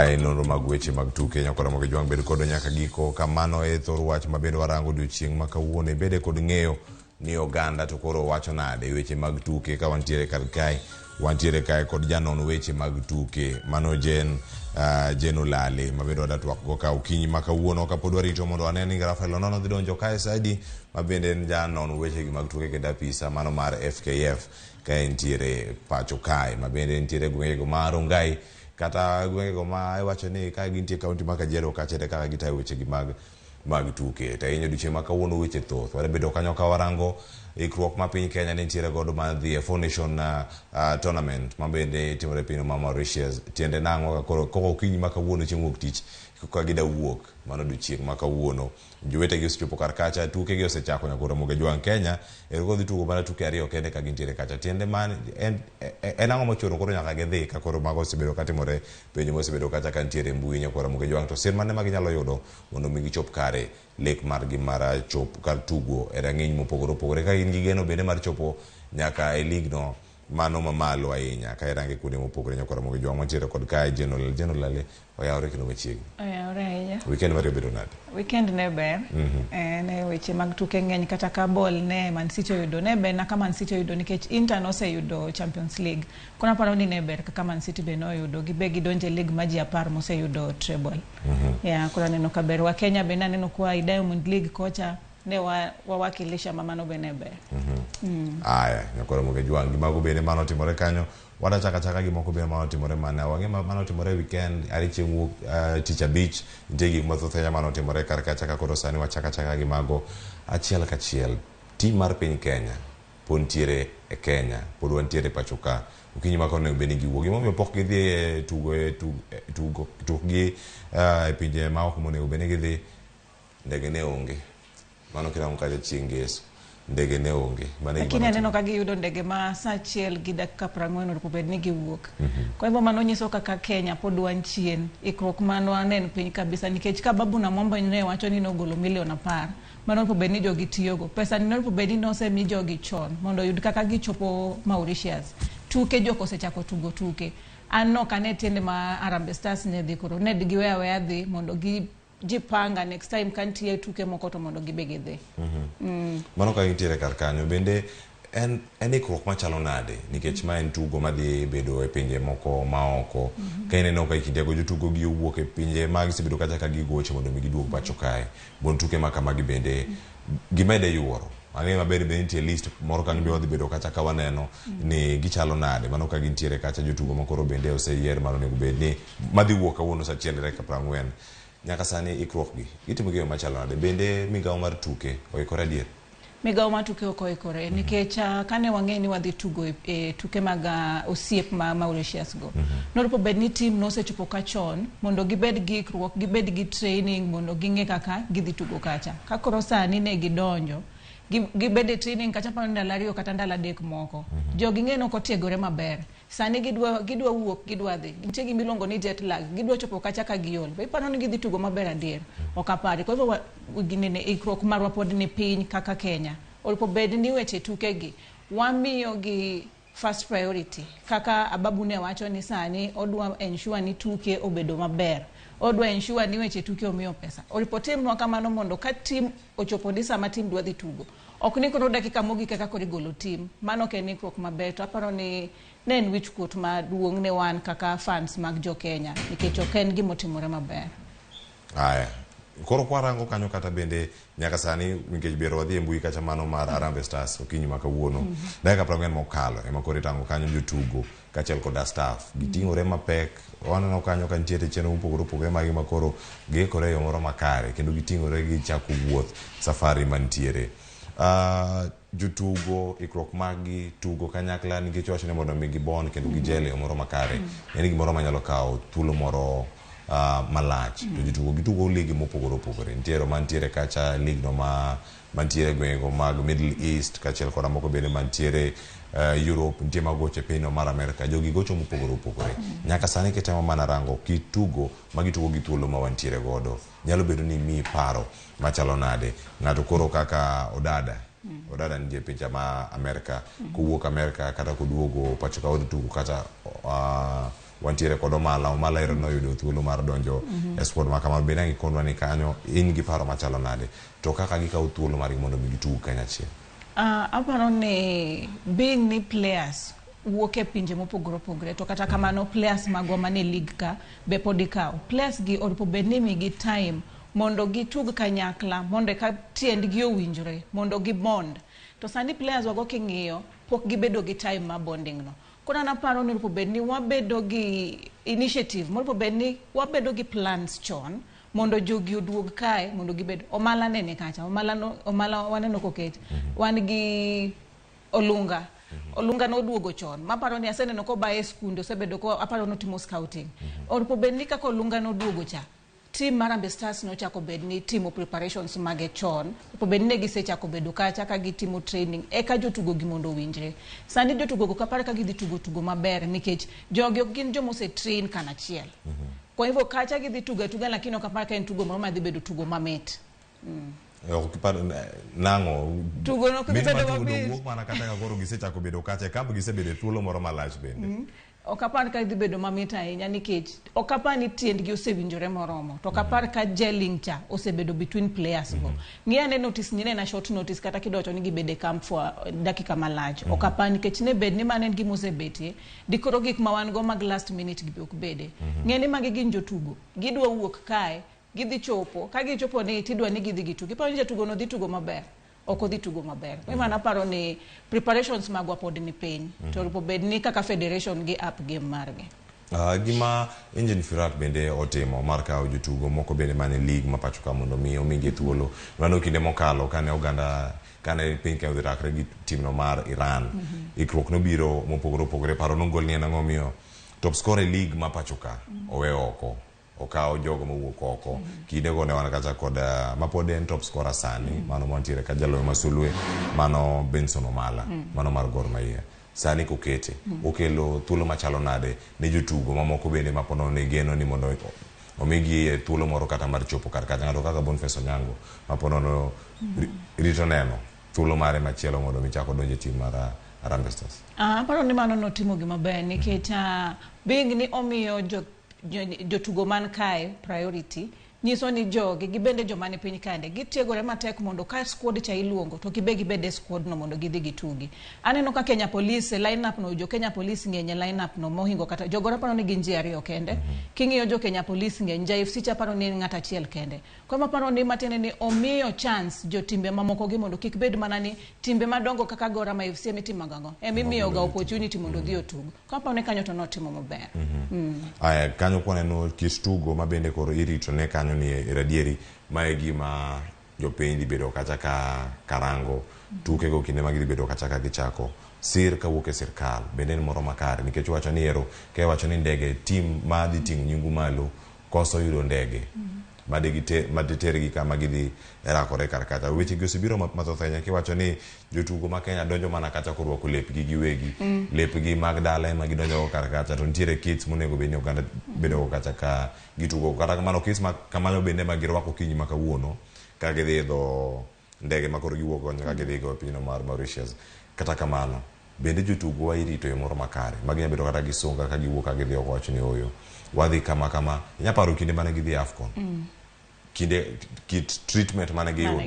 Mae en nonro mag weche mag tuke nyakora moge jwang' bed kodwa nyaka giko kamano e thor wach ma bende warango odiochieng' ma kawuono ibede kod ng'eyo ni oganda to koro wacho nade e weche mag tuke ka wantiere kar kae wantiere kae kod janon weche mag tuke mano Jen Jen Olale ma bende wadatwak go ka okinyi ma kawuono kapod warito mondo wane ni Rafael Onono dhi donjo kae saidi ma bende en janon weche gi mag tuke kendo apisa mano mar FKF ka entiere pacho kae ma bende entiere e gwengego ma Rongai kata gwengego ma iwacho ni ka gintie kaunti ma Kajiado kacha e kaka gitayo wechegi mag mag tuke. To ahinya odiochieng' ma kawuono weche thoth. Wabedo kanyo ka warango ikruok ma piny Kenya ne nitiere godo mar dhi e Four Nation tournament ma bende timore e piny ma Mauritius. Tiende nang'o ka koro koko okinyi ma kawuono chieng' wuok tich koka gida wuok mano odiochieng' ma kawuono. Jowetegi osechopo kar kacha, tuke gi osechako nyaka Ramogi Ajwang' Kenya ero kodhi tugo mana tuke ariyo kende ka gintiere kacha. Tiende man en, en ang'o mochuno koro nyaka gidhi ka koro mago osebedo katimore penjo mosebedo kacha ka nitiere e mbui nyaka Ramogi Ajwang' to sir mane ma ginyalo yudo mondo mi gichop kare lek margi mar chop kar tugo e rang'iny mopogore opogore ka gin gi geno bende mar chopo nyaka e lig no mano mamalo ahinya ka irange kuonde mopogore nyaka Ramogi Ajwang' wantiere kod kae General General Ale oyawore kendo machiegni. Oyawore ahinya. Weekend mari obedo nade? Weekend ne ber. Ne weche mag tuke ng'eny kata ka ball ne Man City oyudo ne ber na ka Man City oyudo nikech Inter noseyudo Champions League. Koro aparo ni ne ber kaka Man City be noyudo gibe gidonje e league ma ji apar moseyudo treble. Yeah, koro aneno ka ber. Wa Kenya be naneno kwa i Diamond League kocha ne wa wawakilisha ma mano be ne ber. Aya, nyakoro Ramogi Ajwang' gi mago bende mano otimore kanyo. Wadachaka achaka gi moko bende mano otimore mane wang'e mano otimore e weekend ari chieng' wuok tich abich nitie gik mathoth ahinya mano otimore kar kacha ka koro sani wachaka achaka gi mago achiel kachiel. Tim mar piny Kenya pod nitiere e Kenya, pod wantiere pacho ka. Okinyi ma koro onego bed ni giwuok. Gimomiyo pok gidhi e tugo e tugo tukgi e pinje ma oko monego bed ni gidhi, ndege ne onge. Mano kirango kacha chieng' ngeso, ndege ne onge. Mano e gima Lakini aneno ka giyudo ndege ma saa achiel gi dakika prang'wen onego bed ni giwuok. Kwa hivyo mano nyiso kaka Kenya pod wan chien. Ikruok manwa ne en piny kabisa nikech ka Babu Namwamba ne wacho ni nogolo milion apar, mano onego bed ni jogi tiyogo. Pesa ni onego bed ni nosemi jogi chon mondo oyud kaka gichopo Mauritius. Tuke jok osechako tugo tuke. An nok ane tiende ma Harambee Stars ne dhi koro ne giweyo aweya dhi mondo gi jipanga next time ka nitie tuke moko to mondo gibe gidhi. Mano ka gintiere kar kanyo bende en en ikruok machalo nade nikech ma en tugo madhi bedo e pinje moko maoko ka ineno ka e kindego jotugo gi owuok e pinje ma gisebedo kacha ka gigocho mondo mi giduog pacho kae mondo tuke ma kamagi bende gimede yuoro ang'eyo maber be nitie list moro kanyo be wadhi bedo kacha ka waneno ni gichalo nade mano ka gintiere kacha jotugo ma koro bende oseyier mar onego bed ni madhi wuok kawuono saa achiel gi dakika prang'wen nyaka sani ikruok gi gitimo gi e yo machalo nade bende migawo mar tuke oikore adier Migawo mar tuke ok oikore nikech kane wang'eyo ni wadhi tugo e tuke mag osiep ma Mauritius go. Norupo bed ni team nosechopo ka chon mondo gibed gi ikruok, gibed gi training mondo ging'e kaka gidhi tugo kacha. Ka koro sani ne gidonjo, gibed e training kacha paro ni ndalo ariyo kata ndalo adek moko. Jogi ng'e ni ok otiegore maber. Sani gidwa gidwa wuok gidwa dhi. Nitie gima iluongo ni jet lag. Gidwa chopo kacha ka giol. Be iparo ni gidhi tugo maber adier? Ok apari. Kwa hivyo ginene ikruok marwa pod ni piny kaka Kenya. Orepo bed ni weche tuke gi wamiyo gi first priority. Kaka Ababu ne wacho ni sani odwa ensure ni tuke obedo maber. Odwa ensure ni weche tuke omiyo pesa. Orepo timnwa kamano mondo ka team ochopo ni sama team dwa dhi tugo. Ok ni koro dakika mogik eka koro igolo team. Mano ok en ikruok maber. To aparo ni ne en wich kuot maduong' ne wan kaka fans mag jo Kenya nikech ok en gima otimore maber. Aya. Koro kwarango kanyo kata bende nyaka sani nikech ber wadhi e mbui kacha mano mar Harambee Stars okinyi ma kawuono. Dakika 40 mokalo ema koro itango kanyo jotugo kaachiel koda staff. Giting'ore mapek. Waneno kanyo ka nitiere chenro mopogore opogore magi ma koro giikore e yo moro makare kendo giting'ore gichako wuoth safari mantiere. Jotugo ikruok maggi tugo kanyakla nikech wacho ni mondo mi gibond kendo gijel e yo moro makare en gimoro manyalo kawo thuolo moro malach. To jotugo gitugo ligi mopogore opogore. Nitiere mantiere kacha lig no ma mantiere gwengego mag Middle East kaachiel koda moko bende mantiere Europe, nitie magocho e pinyno mar Amerika. Jogi gocho mopogore opogore. Nyaka sani kitemo mana rango kit tugo ma gitugo gi thuolo ma wantiere godo, nyalo bedo ni miyi paro machalo nade. Ng'ato koro kaka Odada, Odada nitie picha ma Amerika, kowuok Amerika kata koduogo pacho ka odhi tugo kata Wantiere kod Omala, Omala ero noyudo thuolo mar donjo e squad ma kamano. Bende ang' ikonwa ni kanyo in gi paro machalo nade to kaka gikawo thuolo margi mondo mi gitug kanyachiel. Aparo ni being ni players wuok e pinje mopogore opogore, to kata kamano players magwa mane league ka be pod ikawo players gi orepo bed ni imigi time mondo gitug kanyakla, mondo eka tiendgi owinjre, mondo gi bond. To sani players wago king'iyo pok gibedo gi time mar bonding no. Koro an aparo ni orepo bed ni wabedo gi initiative, morepo bed ni wabedo gi plans chon mondo jogi oduog kae, mondo gibed. Omala nene kacha, Omala, no, Omala waneno koket. Wan gi Olunga. Olunga noduogo chon. Maparo ni aseneno kobaye e skunde, osebedo ko aparo notimo scouting. Orepo bed ni kaka Olunga noduogo cha, team mar Harambee Stars nochako bed ni timo preparations mage chon. Orepo bed ni ne gisechako bedo kacha ka gitimo training eka jotugo gi mondo owinjre. Sani jotugo go kapar ka gidhi tugo tugo maber, nikech jogi ok gin joma ose train kanachiel. Kwa hivyo kacha gidhi tugo atuga, lakini ok apar ka en tugo moro madhi bedo tugo mamit. Ok ipar nang'o? Tugo no ok dhi Mit bedo mar tugo mamit. dong wuok mana kata ka koro gisechako bedo kacha e kamp, gisebedo e thuolo moro malach bende. Ok apar ka dhi bedo mamit ahinya, nikech ok apar ni tiendgi osewinjore moromo, to ok apar ka gelling cha osebedo between players go. Ng'i ane notice ni ne en a short notice, kata kidwacho ni gibed e camp for dakika malach. Ok apar, nikech ne bed ni mano en gima osebetie, dikoro gik ma wan go mag last minute gi be ok bede. Ng'e ni magi gin jotugo, gidwa wuok kae, gidhi chopo, ka gichopo ni tidwa ni gidhi gitugo. Iparo ni jatugo no dhi tugo maber? Ok odhi tugo maber. Kwa hivyo naparo ni preparations magwa pod ni piny. To orepo bed ni kaka federation gi up game margi. Gima Engin Firat bende otimo mar kawo jotugo moko bende mane league ma pacho ka mondo mi omigi thuolo. Mano kinde mokalo kane oganda kane piny Kenya odhi rakre gi timno mar Iran. Ikruok nobiro mopogore opogore, paro nogol ni en ang'o miyo top scorer e league ma pacho ka owe oko. Okawo jogo mowuok oko. Kinde go ne wan kacha kod mapod en top scorer sani, mano mantiere ka jaloyo ma Sulwe, mano Benson Omala, mano mar Gor Mahia. Sani kokete, okelo thuolo machalo nade ne jotugo mamoko bende ma pod ne geno ni mondo omigi thuolo moro kata mar chopo kar kacha, ng'ato kaka Boniface Onyango ma pod nono rito neno thuolo mare machielo mondo mi chako donjo e team mar Harambee Stars. Aparo ni mano notimo gima ber, nikech being ni omiyo jotugo man kae priority, nyiso ni jogi gibende joma ni piny kande gitiegore matek mondo ka squad cha iluongo to gibe gibed e squad no mondo gidhi gitugi. Aneno ka Kenya Police e line up no, jo Kenya Police ng'eny e line up no mohingo kata jogoro aparo ni gin ji ariyo kende. King'iyo jo Kenya Police ng'eny, ja FC cha aparo ni en ng'at achiel kende. Kwa hivyo aparo ni matiende ni omiyo chance jotimbe mamoko gi mondo kik bed mana ni timbe madongo kaka Gor ama FC emitimo gago emimiyo ga opportunity mondo odhi otug. Kwa aparo ni kanyo to notimo maber. Aya, kanyo kwaneno kit tugo ma bende koro irito ne kanyo ni e radieri, ma e gima jopiny dhi bedo kacha ka karango tukego kinde ma gidhi bedo kacha ka gichako sir kawuok e sirkal bende en moro makare, nikech wacho ni ero ka iwacho ni ndege tim ma dhi ting'o nyingu malo koso yudo ndege maditergi kama gidhi rakore kar kacha. Weche gi osebiro mathoth ahinya kiwacho ni jotugo ma Kenya donjo mana kacha korwako lepgi giwegi, lepgi mag dala ema gidonjo go kar kacha, to nitiere kits monego bed ni oganda bedo go kacha ka gitugo. Kata kamano kits ma kamano bende ma girwako kinyi ma kawuono ka gidhi idho ndege ma koro giwuok go nyaka gidhi go e pinyno mar Mauritius. Kata kamano bende jotugo wa irito e moro makare ma ginya bedo kata gi sunga ka giwuok ka gidhi oko wacho ni oyo wadhi kama kama. Inya paro kinde mane gidhi AFCON, kinde kit treatment mane giyudo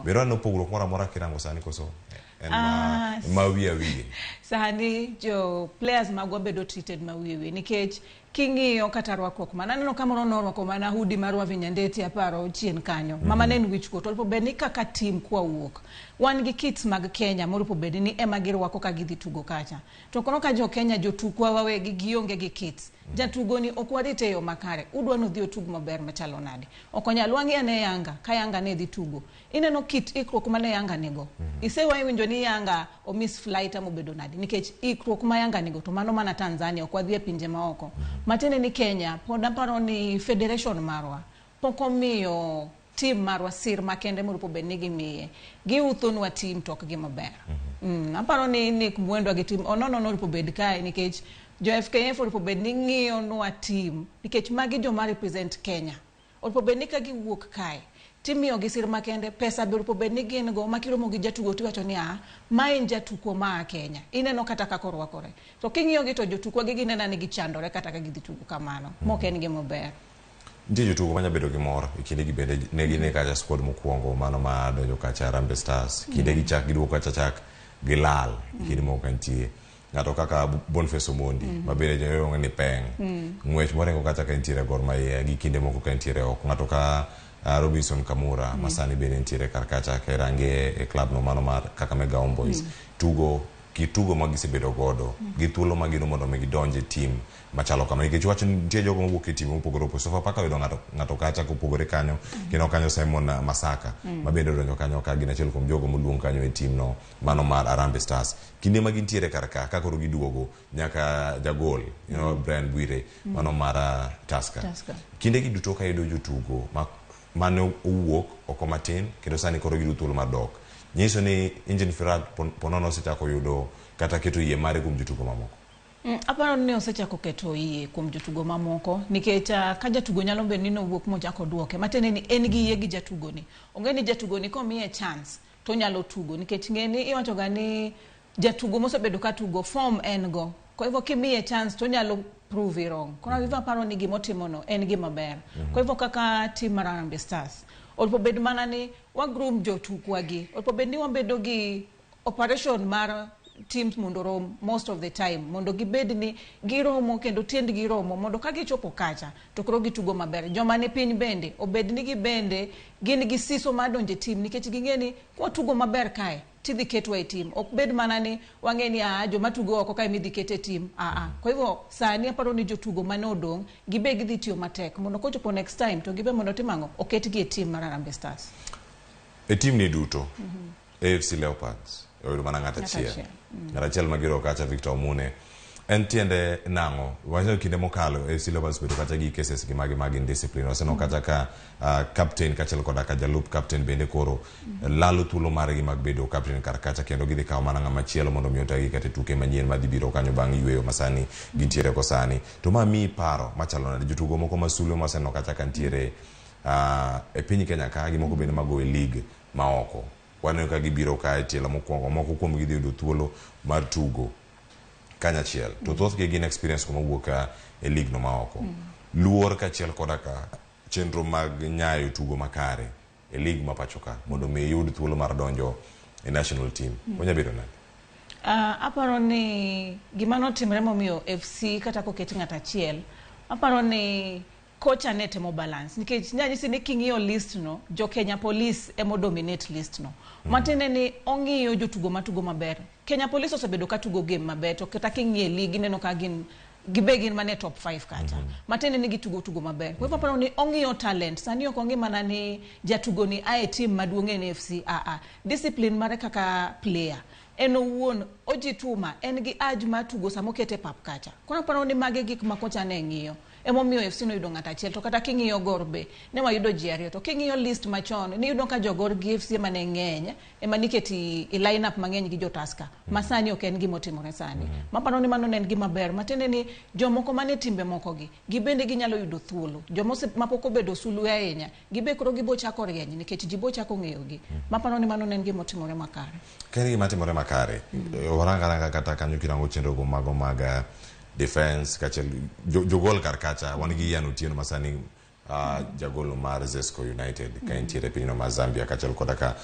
bende waneno pogruok moro amora kirango sani koso en ma wiye wiye? Sani jo players magwa bedo treated ma wiye wiye, nikech king'iyo kata rwakruok mana aneno ka moro norwako mana hoodie mar Wavi Nyandeti aparo chien kanyo. Mama ne en wich kuot. Orepo bed ni kaka team kwa wuok wan gi kits mag Kenya morepo bed ni ema girwako ka gidhi tugo kacha, to koro ka jo Kenya jotukwa wawegi gionge gi kits, jatugo ni ok warite e yo makare, udwa ni odhi otug maber machalo nade? Ok onyal. Wang'i ane Yanga, ka Yanga ne dhi tugo, ineno kit ikruok mane Yanga nigo. Isewa iwinjo ni Yanga omiss flight ama obedo nade? Nikech ikruok ma Yanga nigo, to mano mana Tanzania, ok wadhi e pinje maoko. Matiende ni Kenya pod aparo ni federation marwa pok omiyo team marwa sir makende morepo bed ni gimiye. Giuthonwa team to ok gima ber. Aparo ni Nick Mwendwa gi team onono norepo bed kae, nikech jo FKF orepo bed ni ng'iyonwa team, nikech magi joma represent Kenya. Orepo bed ni ka giwuok kae Timiyogi sir makende, pesa be orupo bed ni gin go, ma kiromo gi jatugo tiwacho ni a, ma en jatuko ma a Kenya. Ineno kata kaka orwakore. To king'iyo gi to jotukwa gi ginena ni gichandore kata ka gidhi tugo kamano. Mok en gima ber. Nitie jotugo manya bedo gi mor e kinde gi bende ne gin e kacha squad mokwongo mano ma donjo kacha Harambee Stars. Kinde gichak giduogo kacha chak gilal e kinde moko ka nitie. Ng'ato kaka Boniface Omondi ma bende iluongo ni Peng. Ng'wech moringo kacha ka entiere Gor Mahia gi kinde moko ka entiere oko. Ng'ato ka Robinson Kamura ma sani bende nitiere kar kacha ka irange e club no mano mar Kakamega Homeboys. Tugo kit tugo ma gisebedo godo gi thuolo ma gin mondo mi gidonj e team machalo kama nikech wach nitie jogo mawuok e team mopogore opogore. Sofapaka oyudo ng'ato ng'ato kacha kopogore kanyo kendo kanyo Simon Masaka ma bende odonjo kanyo ka gin achiel kuom jogo moluong kanyo e team no mano mar Harambee Stars. Kinde ma gintiere kar ka ka koro giduogo nyaka jagol Brian Bwire mano mar Tusker. Tusker. Kinde gi duto ka yudo jotugo ma mane owuok oko matin kendo sani koro giyudo thuolo mar dok. Nyiso ni Engin Firat ponono osechako yudo kata keto yie mare kuom jotugo mamoko. Aparo ni osechako keto yie kuom jotugo mamoko nikech ka jatugo nyalo bedo ni nowuok mochako duoke matiende ni en gi yie gi jatugo ni. Ong'e ni jatugo ni komiye chance to onyalo tugo nikech ng'e ni iwacho ga ni jatugo mosebedo ka tugo form en go. Kwa hivyo kimiye chance to onyalo prove you wrong. Koro hivyo aparo ni gimotimo no en gima ber. Kwa hivyo kaka team mar Harambee Stars onego bed mana ni wa groom jotukwa gi. Onego bed ni wabedo gi operation mar teams mondo rom most of the time mondo gibed ni giromo kendo tiendgi romo mondo ka gichopo kacha to koro gitugo maber. Joma ni piny bende obed ni gibende gin gi siso mar donjo e team nikech ging'e ni kwatugo maber kae tidhi ketwa e team. Ok bed mana ni wang'e ni joma tugo oko kae midhi ket e team. Kwa hivyo sani aparo ni jotugo mane odong' gibe gidhi tiyo matek mondo kochopo next time to gibe mondo tim ang'o oketgi e team mar Harambee Stars. E team ni duto AFC Leopards oyudo mana ng'at achiel. Achiel. Ng'at achiel magiro kacha Victor Omune. En tiende nang'o? Wacho kinde mokalo AFC Leopards bedo kacha gi cases gi magi mag indiscipline. Waseneno kacha ka captain kaachiel koda ka jalup captain bende koro lalo thuolo margi mag bedo captain kar kacha kendo gidhi kawo mana ng'ama chielo mondo mi otagi kata tuke manyien madhi biro kanyo bang' yweyo masani gintiere go sani. To ma miyi paro machalo nade? Jotugo moko masulwe mawaseneno kacha ka nitiere e piny Kenya ka gi moko bende mago e league maoko. Waneno ka gibiro ka e tielo mokwongo, moko kuom gi dhi yudo thuolo mar tugo kanyachiel. To thothgi gin experience kuma wuok e league no maoko. Luor kaachiel koda ka chenro mag nyayo tugo makare e league ma pacho ka mondo mi iyud thuolo mar donjo e national team. Onya bedo nade? Aparo ni gima notimre momiyo FC kata koket ng'at achiel, aparo ni kocha ne temo balance nikech nyanyisi ni king'iyo list no jo Kenya Police emo dominate list no. Matiende ni ong'iyo jotugo matugo maber. Kenya Police osebedo ka tugo game maber to kata king'iyo e league ineno ka gin gibe gin mane top 5 kacha. Matiende ni gitugo tugo maber. Kwa hivyo aparo ni ong'iyo talent. Sani ok ong'i mana ni jatugo ni ae team maduong' en FC. Discipline mare kaka player. En owuon ojituma en gi urge mar tugo sama okete pap kacha. Koro aparo ni mage gik ma kocha ne ng'iyo. Emomiyo FC noyudo ng'at achiel to kata king'iyo Gor be ne wayudo ji ariyo to king'iyo list machon niyudo ka jo Gor gi FC ema ne ng'eny ema niketi i line up mang'eny gi jo Tusker ma sani ok en gima otimore sani. Maparo ni mano ne en gima ber matiende ni jomoko mane timbe moko gi gibende ginyalo yudo thuolo joma mapok obedo sulwe ahinya gibe koro gibo chako rieny nikech ji bo chako ng'eyo gi. Maparo ni mano ne en gima otimore makare. Ka en gima timore makare, warang aranga kata kanyo kirango chenro go mago mag defense kaachiel jogol kar kacha wan gi Ian Otieno ma sani jagolo mar Zesco United ka entiere e pinyno mar Zambia kaachiel koda ka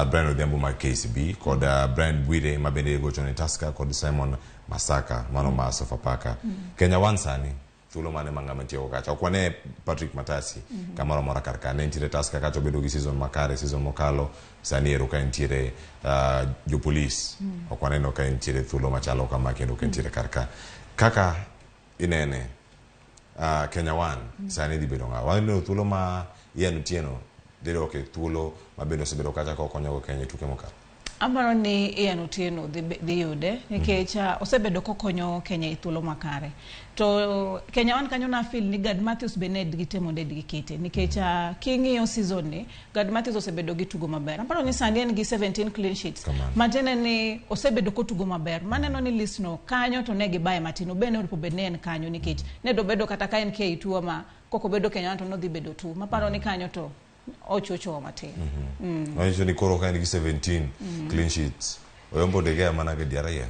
Brian Odhiambo mar KCB kod Brian Bwire ma bende gocho ne Tusker kod Simon Masaka mano mar Sofapaka. Kenya One sani thuolo mane ma ng'ama nitie go kacha ok wane Patrick Matasi kamoro amora kar ka ne nitiere Tusker kacha obedo gi season makare season mokalo sani ero ka nitiere jopolis ok waneno ka nitiere thuolo machalo kama kendo ka nitiere kar ka kaka inene Kenya One sani dhi bedo ng'a waneno thuolo ma Ian Otieno dhi dok e thuolo ma bende osebedo kacha ka okonyogo Kenya e tuke mokalo. Aparo ni Ian Otieno dhi yude nikech osebedo kokonyo Kenya e thuolo makare. To Kenya One kanyo na feel ni Gad Matthews be ne gitemo ne gikete nikech king'iyo season ni Gad Matthews osebedo gi tugo maber. Aparo ni sani en gi 17 clean sheets. Matiende ni osebedo kotugo maber. Maneno ni list no kanyo to ne gibaye matin. Obe ne orupo bed ni en kanyo nikech ne dobedo kata ka en K2 ama kokobedo Kenya One to nodhi bedo 2. Maparo ni kanyo to Ochochowa matin. Manyiso ni koro ka en gi 17 clean sheets, oyombo De Gea mana gi dier.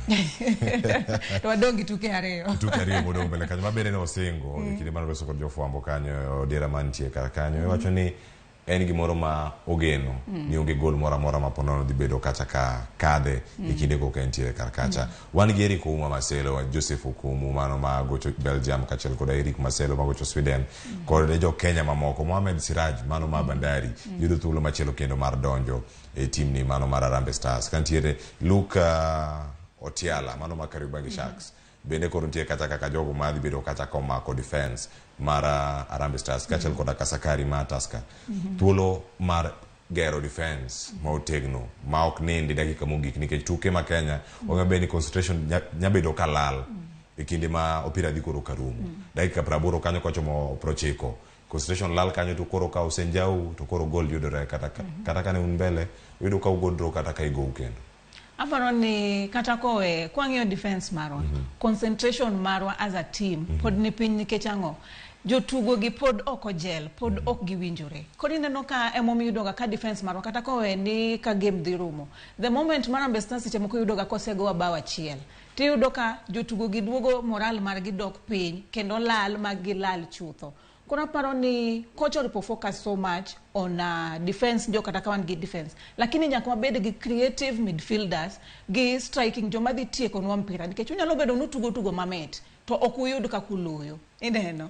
To wadong' gi tuke ariyo. Tuke ariyo modong' mbele kanyo, mabende ne osingo e kinde mane oloso kod jofwambo kanyo odiera mantie kar kanyo. Iwacho ni en gimoro ma ogeno ni onge gol moro amora ma ponono dhi bedo kacha ka kadhe e kinde koka entiere kar kacha. Wan gi Eric Ouma Maselo, Joseph Okumu mano ma gocho Belgium, kaachiel kod Eric Maselo ma gocho Sweden, kod jo Kenya mamoko. Mohamed Siraj mano ma Bandari yudo thuolo machielo kendo mar donjo e team ni mano mar Harambee Stars. Kantiere Luke Otiala mano ma Kariobangi Sharks bende koro nitie kacha kaka jogo madhi bedo kacha komako defense mar Harambee Stars, kaachiel koda Kasakari mar Tusker. Thuolo mar gero defense ma otegno ma ok nindi dakika mogik, nikech tuke ma Kenya ong'e be ni concentration nya bedo kalal e kinde ma opira dhi koro karumo dakika 80 kanyo kochomo 90, concentration lal kanyo, to koro ka osenjau to koro gol yudore kata kane un mbele uyudo ka ugo draw kata ka igou kendo. Aparo ni kata kowe kwang'iyo defense marwa, concentration marwa as a team pod ni piny. Nikech ang'o? Jotugo gi pod ok ojel, pod ok giwinjore. Koro ineno ka emomiyo iyudoga ka defense marwa, kata kowe ni ka game dhi rumo, the moment mar Harambee Stars seche moko iyudoga kosegowa bao achiel, tiyudo ka jotugo gi duogo, moral margi dok piny kendo lal ma gilal chutho. Koro aparo ni coach oripo focus so much on defense jo kata ka wan gi defense, lakini nyaka wabed gi creative midfielders gi striking, joma dhi tiekonwa mpira, nikech unyalo bedo nutugo tugo mamit to ok uyud kaka uloyo, ineno.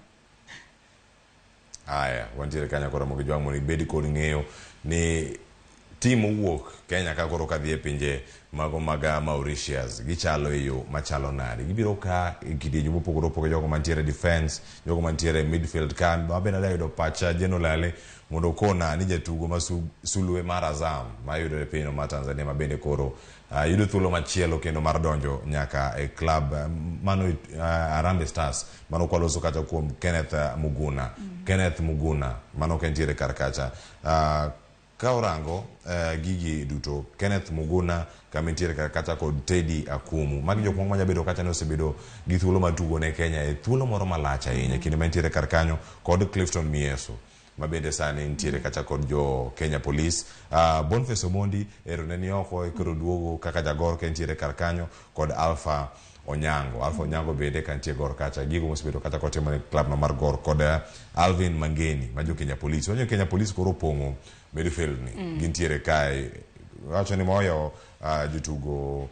Aya, wantiere kanyo koro mondo jwang' mondo ibed kod ng'eyo ni team mowuok Kenya ka koro kadhi e pinje mago mag Mauritius gichalo e yo machalo nade. Gibiro ka e kidienje mopogore opogore, jogo mantiere defense, jogo mantiere midfield ka. Mabende adwa yudo pacha Jeno Olale mondo okona ni jatugo ma sulwe mar Azam mayudore e pinyno mar Tanzania, ma bende koro yudo thuolo machielo kendo mar donjo nyaka e club mano Harambee Stars. Mano kwaloso kacha kuom Kenneth Muguna. Kenneth Muguna mano ka entiere kar kacha ka orango gigi duto, Kenneth Muguna kama entiere kar kacha kod Teddy Akumu, magi jok moko manya bedo kacha ni osebedo gi thuolo mar tugo ne Kenya e thuolo moro malach ahinya kinde ma entiere kar kanyo, kod Clifton Mieso ma bende sani nitiere kacha kod jo Kenya Police. Boniface Omondi ero ne ni oko e koro duogo kaka jagor ka entiere kar kanyo, kod Alpha Onyango. Alpha Onyango bende ka nitie Gor kacha, gigo mosebedo kacha kotimo ne club no mar Gor, kod Alvin Mangeni ma jo Kenya Police. Wanyo Kenya Police koro opong'o midfield ni. Gintiere kae. Wacho ni moyo jotugo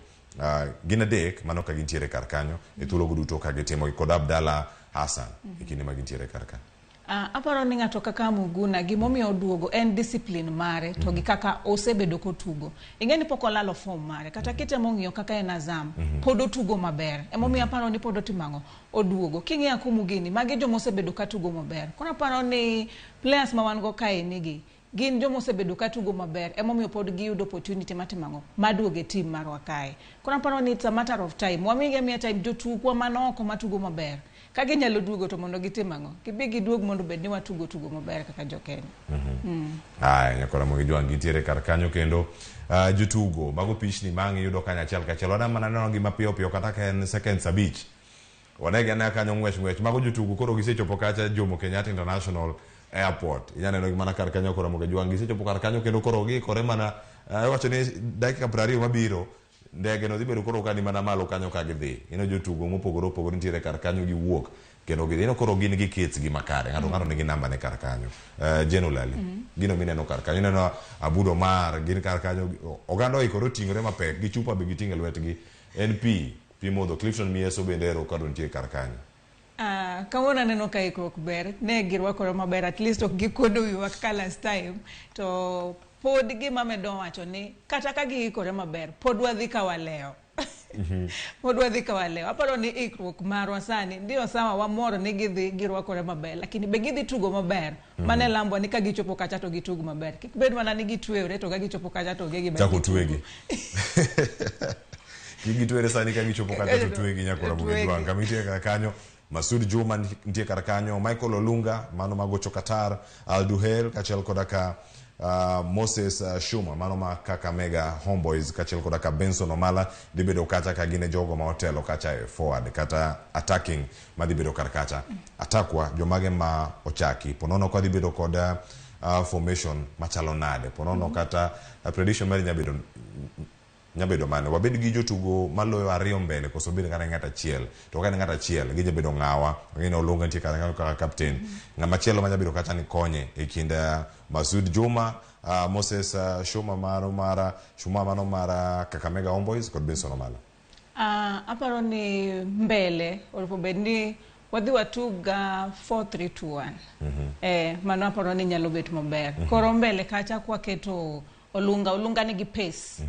gin adek mano ka gintiere kar kanyo e thuolo go duto ka gitimo kod Abdalla Hassan e kinde ma gintiere kar ka. Aparo ni ng'ato kaka Muguna, gimomiyo oduogo en discipline mare to gi kaka osebedo kotugo. Ing'e ni pok olalo form mare, kata kitemo ng'iyo kaka en Azam, pod otugo maber. Emomiyo aparo ni pod otimo ang'o? Oduogo. King'iyo Akumu gini, magi joma osebedo ka tugo maber. Koro aparo ni players ma wan go kae nigi gin joma osebedo ka tugo maber, emomiyo pod giyudo opportunity mar timo ang'o? Mar duogo e team marwa kae. Koro aparo ni it's a matter of time. Wamigi amiya time jotukwa manoko matugo maber. Ka ginyalo duogo to mondo gitim ang'o? Gibi giduog mondo bed ni watugo tugo maber kaka jo Kenya. Aya, nyakora mogi jwang' gintiere kar kanyo kendo jotugo mago pichni ma ang' iyudo kanyo achiel kachiel. Wadwa mana neno gi mapiyo piyo kata ka en seconds 5. Wanegi anena kanyo ng'wech ng'wech mago jotugo koro gisechopo kacha Jomo Kenyatta International Airport. Inya neno gi mana kar kanyo koro mogi jwang' gisechopo kar kanyo kendo koro giikore mana iwacho ni dakika 20 mabiro ndege no dhi bedo koro ka ni mana malo kanyo ka gidhi. Ineno jotugo mopogore opogore nitiere kar kanyo giwuok kendo gidhi. Ineno koro gin gi kits gi makare. Ng'ato ng'ato nigi namba ne kar kanyo. Jane Olali, gino mineno kar kanyo. Ineno Abudo Mar gin kar kanyo. Oganda oikore oting'ore mapek gi chupa be giting'o e lwetgi. En pi, pi modho. Clifton Mieso bende ero kado nitie kar kanyo. Kawuono aneno ka ikruok ber, ne girwakore maber, at least ok gikuodo wiwa kaka last time. To pod gima medo wacho ni kata ka giikore maber, pod wadhi ka walewo. Pod wadhi ka walewo. Aparo ni ikruok marwa sani ndio sawa, wamor ni gidhi girwakore maber, lakini be gidhi tugo maber. Mane lambwa ni ka gichopo kacha to gitug maber. Kik bed mana ni gitweyore to ka gichopo kacha to onge gima Chako gitugo. twegi. Kik gitwere sani ka gichopo kacha to twegi nyakora mogi Twegi. jwang'. Kama nitie kar kanyo Masud Juma nitie kar kanyo, Michael Olunga mano magocho Qatar, Al Duhail kaachiel koda ka Moses Shuma mano ma Kakamega Homeboys kaachiel koda ka Benson Omala dhi bedo kacha ka gin e jogo ma otelo kacha e forward kata attacking madhi bedo kar kacha. Atakwa jomage ma ochaki ponono ka dhi bedo kod formation machalo nade ponono kata prediction mari nyabedo mane wabed gi jotugo maloyo ariyo mbele koso bed kata ng'at achiel to ka en ng'at achiel ginya bedo ng'awa ng'e ni Olunga nitie kata kaka captain ng'ama chielo manya bedo kacha ni konye e kind Masud Juma, Moses Shuma mano mara Shuma mano mara Kakamega Homeboys kod Benson Omala. Aparo ni mbele onego bed ni wadhi watug 4-3-2-1. Mano aparo ni nyalo bet maber. Koro mbele kacha kwaketo Olunga, Olunga nigi pace.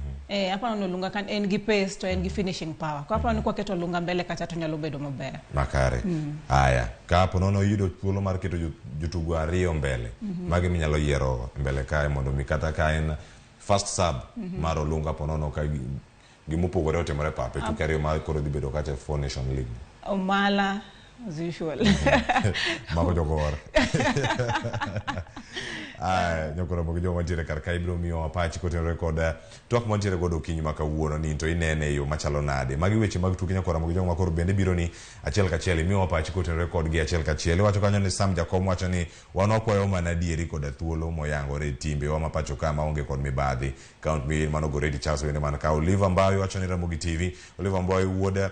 Aparo ni Olunga kan en gi pace to en gi finishing power. Koro aparo ni kwaketo Olunga mbele kacha to nyalo bedo maber. Makare. Aya, ka po nono iyudo thuolo mar keto jotugo ariyo mbele, magi minyalo yiero mbele kae mondo mi kata ka en first sub mar Olunga po nono ka gimopogore otimore pap e tuke ariyo ma koro dhi bedo kacha e Four Nation League. Omala as usual. Mago jogor. Aya, nyokoro mogi joma ntiere kar ka ibiro miyowa pachi kotenore kod twak mantiere godo okinyi ma kawuono ni to inene e yo machalo nade. Magi weche mag tuke nyakora mogi joma koro bende biro ni achiel kachiel imiyowa pachi kotenore kodgi achiel kachiel. Iwacho kanyo ni Sam Jakom wacho ni wan wakwayo mana adieri koda thuolo moyangore e timbewa ma pacho ka maonge kod mibadhi. Count me in mano Goreti Charles bende man ka. Oliver Mbawi wacho ni Ramogi TV. Oliver Mbawi wuod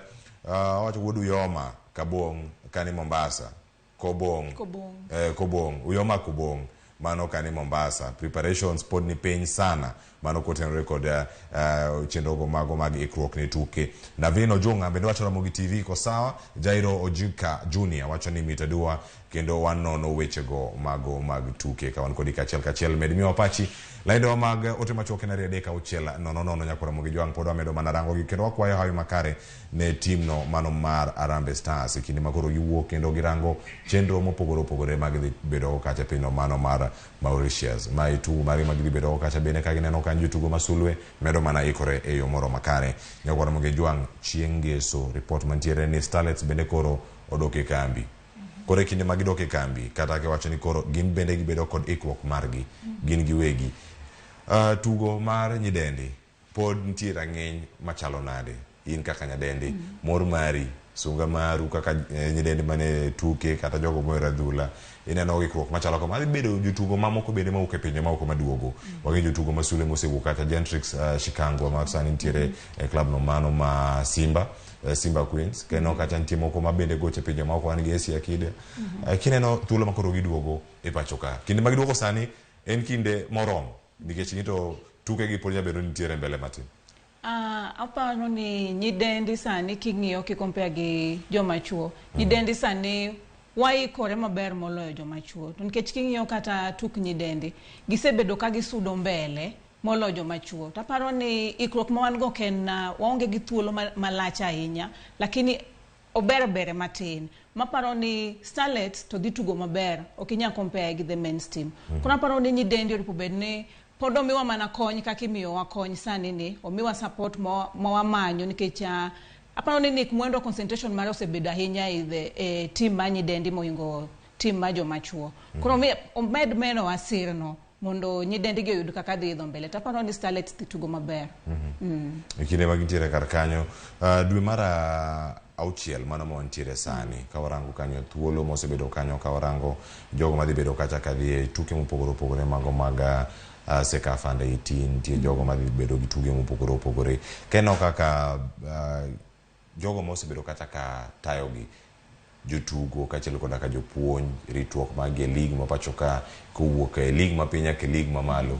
wacho wuod Uyoma Kabong kani Mombasa. Kobong. Kobong. Kobong. Uyoma Kobong. Mano kani Mombasa. Preparations pod ni piny sana. Mano kotenore kod chenro go mago mag ikruok ne tuke. Navin Ojunga bende wacho Ramogi TV ko sawa. Jairo Ojika Junior wacho ni mita dua kendo wanono wechego mago mag tuke ka wan kodi kachiel kachiel. Med miwa pachi laindewa mag ote machuok en 2 3 6 0 0 nyakora Ramogi Jwang' pod wamedo mana rango gi kendo wakwayo hawi makare ne timno mano mar Harambee Stars e kinde ma koro giwuok kendo girango chenro mopogore opogore mag dhi bedo kacha pinyno mano mar Mauritius. Mae tugo margi mag dhi bedo kacha bende ka gineno kanyo jotugo ma sulwe medo mana ikore e yo moro makare. Nyakwar Ramogi Jwang' chieng' ngeso report mantiere ni Starlets bende koro odok e kambi. Koro e kinde ma gidok e kambi kata kiwacho ni koro gin bende gibedo kod ikruok margi gin giwegi. Tugo mar nyidendi pod nitie rang'iny machalo nade in kaka nyadendi mor mari sunga maru kaka nyidendi mane tuke kata jogo mohero adhula ineno ikruok machalo kama dhi bedo jotugo mamoko bende mawuok e pinje maoko maduogo wang'eyo jotugo masule mosewuok kata Gentrix Shikangwa ma sani nitiere e klab no mano ma Simba, Simba Queens kendo kata nitie moko ma bende goche pinje maoko wan gi Asia Kide. Kineno thuolo ma koro giduogo e pacho ka kinde ma giduogo sani en kinde moromo nikech ng'ito tuke gi pod nyabedo ni nitiere mbele matin. Aparo ni nyidendi sani king'iyo kikompea gi joma chuo, nyidendi sani waikore maber moloyo joma chuo. To nikech king'iyo kata tuk nyidendi, gisebedo ka gisudo mbele moloyo joma chuo. To aparo ni ikruok ma wan go ok en waonge gi thuolo malach ahinya, lakini ober bere matin. Maparo ni Starlets to dhi tugo maber, ok inyal compare gi the men's team. Koro aparo ni nyidendi onego bed ni pod omiwa mana kony kaka imiyowa kony sani ni, omiwa support ma wamanyo nikech aparo ni Nick Mwendwa concentration mare osebedo ahinya e the team mar nyidendi mohingo team mar joma chuo. Koro omed menowa sirno mondo nyidendi gi oyud kaka dhi idho mbele. To aparo ni Starlets dhi tugo maber. E kinde ma gintiere kar kanyo, dwe mar 6 mano ma wantiere sani, ka warango kanyo thuolo mosebedo kanyo, ka warango jogo madhi bedo kacha kadhi e tuke mopogore opogore mago mag CECAFA Under 18, nitie jogo madhi bedo gi tuke mopogore opogore. Keno kaka jogo mosebedo kacha ka tayogi jotugo kaachiel koda ka jopuonj, ritruok mag e league ma pacho ka kowuok e league ma piny nyaka e league mamalo,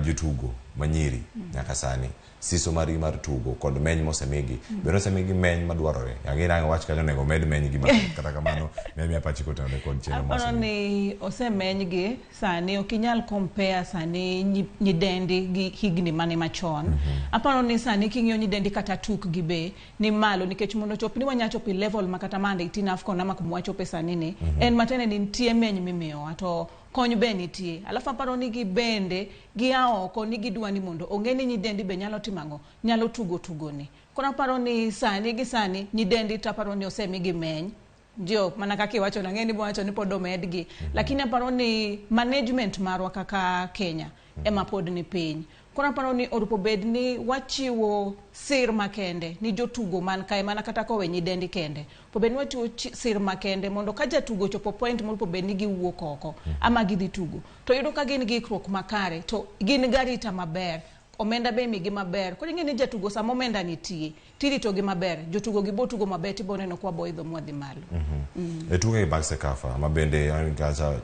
jotugo manyiri nyaka sani siso margi mar tugo kod meny mosemigi bende osemigi meny madwarore. Ang'e nang'o wach kanyo onego med meny gi mathoth, kata kamano ne miya pachi kotenore kod chenro Aparo mosemigi. ni osemenygi sani, ok inyal compare sani nyidendi gi higni mane machon. Aparo ni sani king'iyo nyidendi kata tukgi be ni malo nikech mondo chop ni wanya chopo e level ma kata mande 18 AFCON ama kuma wachope sani ni, en matiende ni nitie meny mimiyowa to kony be nitie. Alafu aparo ni gi bende gia oko ni gidwa ni mondo ong'e ni nyidendi be nyalo timo ang'o, nyalo tugo tugoni. Koro aparo ni sani gi sani nyidendi to aparo ni osemigi meny. Ndio, mana kaka iwacho na ng'eni wacho ni pod omedgi. Lakini aparo ni management marwa kaka Kenya ema pod ni piny. Koro aparo ni orupo bed ni wachiwo sir makende ni jotugo man kae mana kata kowe nyidendi kende. Orupo bed ni wachiwo sir makende mondo ka jatugo ochopo point moro orupo bed ni giwuok oko ama gidhi tugo. To yudo ka gin gi ikruok makare to gin gi arita maber. Omenda be imigi maber. Koro ing'e ni jatugo sama omenda nitie, tirito gi maber. Jotugo gi bo tugo maber tibo neno kwa boidho mwadhi malo. E tuke mag CECAFA ma bende kacha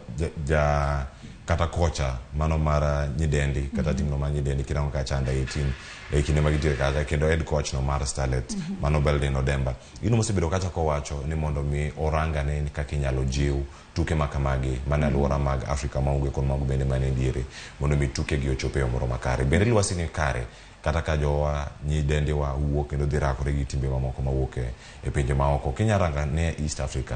ja kata kocha mano mar nyidendi kata team no mar nyidendi kirango kacha under 18 e kinde ma gintiere kacha kendo head coach no mar Starlets mano Beldin Odemba gino mosebedo kacha kowacho ni mondo mi orangane kaka inyalo jiw tuke ma kamagi mana alwora mag Afrika ma ugwe kod mago bende mane diere mondo mi tuke gi ochop e yo moro makare. Bende lwasi ni kare kata ka jowa nyidendiwa wuok kendo dhi rakore gi timbe mamoko mawuok e pinje maoko. Kinya ranga ne East Africa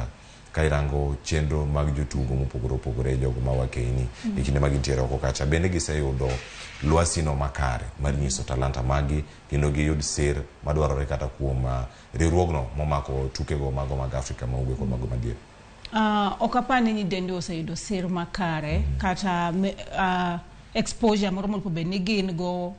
ka irango chenro mag jotugo mopogore opogore jogo ma wakeini e kinde ma gintiere oko kacha bende giseyudo lwasi no makare mar nyiso talanta magi kendo giyud sir madwarore kata kuom riwruogno momako tukego mago mag Afrika ma ugwe kod mago madiere. Ok apar ni nyidendi oseyudo sir makare kata exposure moro monego bed ni gin go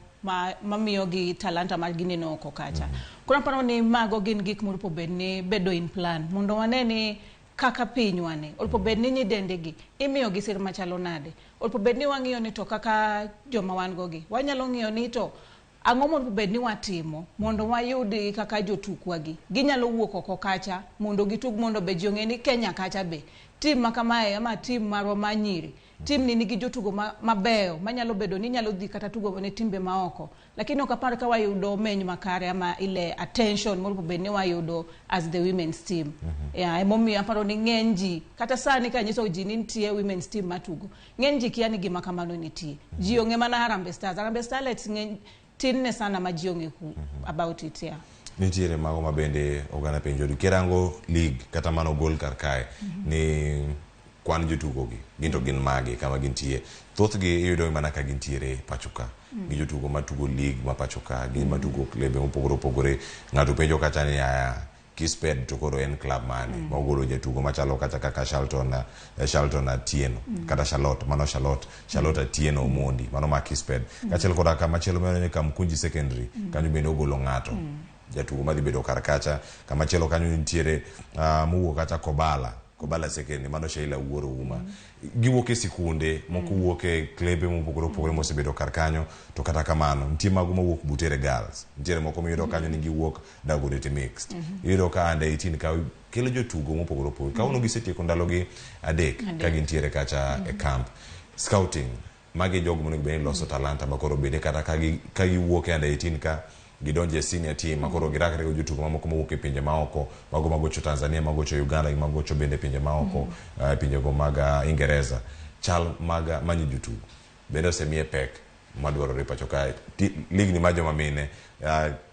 mamiyo gi talanta margi neno oko kacha. Koro aparo ni mago gin gik monego bed ni bedo in plan mondo wane ni kaka pinywa ni onego bed ni nyidende gi imiyo gi sir machalo nade. Onego bed ni wang'iyo ni to kaka joma wan go gi wanyalo ng'iyo ni to ang'o monego bed ni watimo mondo wayud kaka jotukwa gi ginyalo wuok oko kacha mondo gitug mondo be ji ong'e ni Kenya kacha be tim ma kamae ama tim marwa ma nyiri tim ni nigi jotugo mabeyo manyalo bedo ni nyalo dhi kata tugo ne timbe maoko, lakini ok apar ka wayudo meny makare ama ile attention monego bed ni wayudo as the women's team. Yeah, emomiyo aparo ni ng'eny ji kata sani kanyiso ji ni nitie women's team matugo, ng'eny ji kia ni gima kamano nitie. Ji ong'e mana Harambee Stars. Harambee Starlets ng'eny tin ne sana ma ji ong'e about it, yeah. Nitiere mago ma bende oganda penjori kirango league kata mano gol kar kae ni kwan jotugo gi gin to gin mage kama gintie. Thothgi iyudo mana ka gintiere pacho ka gi jotugo matugo league ma pacho ka gi matugo klebe mopogore opogore. Ng'ato penjo kacha ni aya Kisped to koro en club mane ma ogolo jatugo machalo kacha kaka Charlton Atieno kata Charlotte, mano Charlotte Atieno Omondi mano ma Kisped. Kaachiel koda kamachielo maneno ni Kamkunji Secondary kanyo bende ogolo ng'ato jatugo madhi bedo kar kacha. Kamachielo kanyo nitiere mowuok kacha Kobala Secondary mano Sheila Wuoro Uma. Giwuok e sikunde moko wuok e klebe mopogore opogore mosebedo kar kanyo to kata kamano nitie mago mawuok Butere Girls, nitiere moko miyudo kanyo ni giwuok Dagoretti Mixed. Iyudo ka under 18 ka kelo jotugo mopogore opogore. Kawuono gisetieko ndalogi 3 ka gintiere kacha e camp. Scouting magi jogo monego bed ni loso talanta ma koro bende kata ka giwuok e under 18 ka gidonjo e senior team ma koro girakre gi jotugo mamoko mawuok e pinje maoko, mago magocho Tanzania, magocho Uganda gi magocho bende pinje maoko, pinjego mag Ingereza. Chal mag manyo jotugo bende osemiye pek madwarore pacho kae. League ni mar joma mine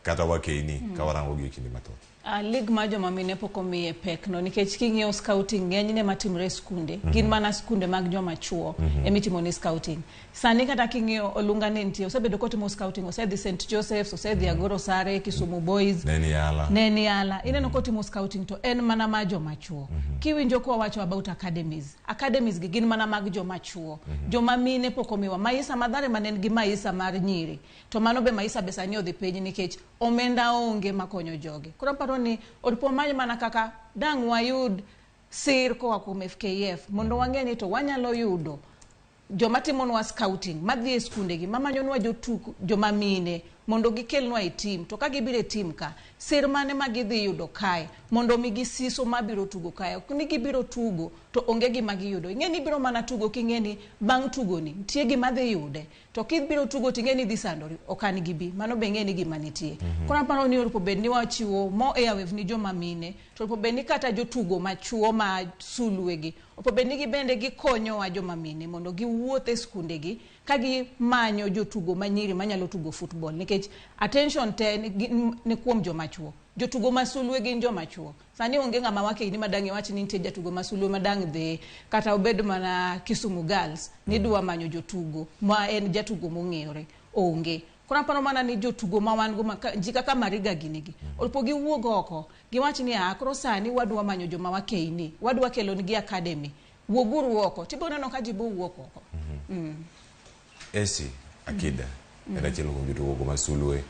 kata wakeini ka warango gi e kinde mathoth. League mar joma mine pok omiye pek no nikech king'iyo scouting ng'enyne matimore e skunde gin mana skunde mag joma chuo emitimo ni scouting. Sani kata king'iyo Olunga ne nitie osebedo kotimo scouting, osedhi St Joseph's, osedhi Agoro Sare, Kisumu Boys, Neniala. Neniala. Ineno kotimo scouting to en mana mar joma chuo. Kiwinjo kwa wacho about academies, academies gi gin mana mag joma chuo. Joma mine pok omiwa. Maisa Mathare mane en gi Maisa mar nyiri. To mano be Maisa be sani odhi piny nikech omenda onge makonyo jogi. Koro aparo ni oripo many mana kaka dang' wayud sir koa kuom FKF mondo wang'e ni to wanyalo yudo joma timonwa scouting madhi e skunde gi mamanyonwa jotuk joma mine mondo gikelnwa e team. To ka gibiro e team ka sir mane ma gidhi yudo kae mondo migi siso mabiro tugo kae. Ok ni gibiro tugo to onge gima giyudo. Ing'e ni ibiro mana tugo king'e ni bang' tugo ni nitie gima dhi yude. To kibiro tugo ting'e ni dhi sandori ok an gibi. Mano be ing'e ni gima nitie. Koro aparo ni oripo bed ni wachiwo more airwave ni joma mine to oripo bed ni kata jotugo machuo ma sulwe gi oripo bed ni gibende gikonyowa joma mine mondo giwuoth e skunde gi ka gimanyo jotugo manyiri manyalo tugo football nikech attention te ni kuom joma chuo. Jotugo ma sulwe gin joma chuo. Sani onge ng'ama wakeini madang' iwach ni nitie jatugo ma sulwe madang' dhi kata obed mana Kisumu Girls ni dwa manyo jotugo ma en jatugo mong'ere onge. Koro aparo mana ni jotugo ma wan go ji kaka Mariga gini gi oripo giwuog oko giwach ni koro sani wadwa manyo joma wakeini, wadwa kelonigi academy, wuoguru oko tibiro neno ka ji bowuok oko. Esi Akida. En achiel kuom jotugo go masulwe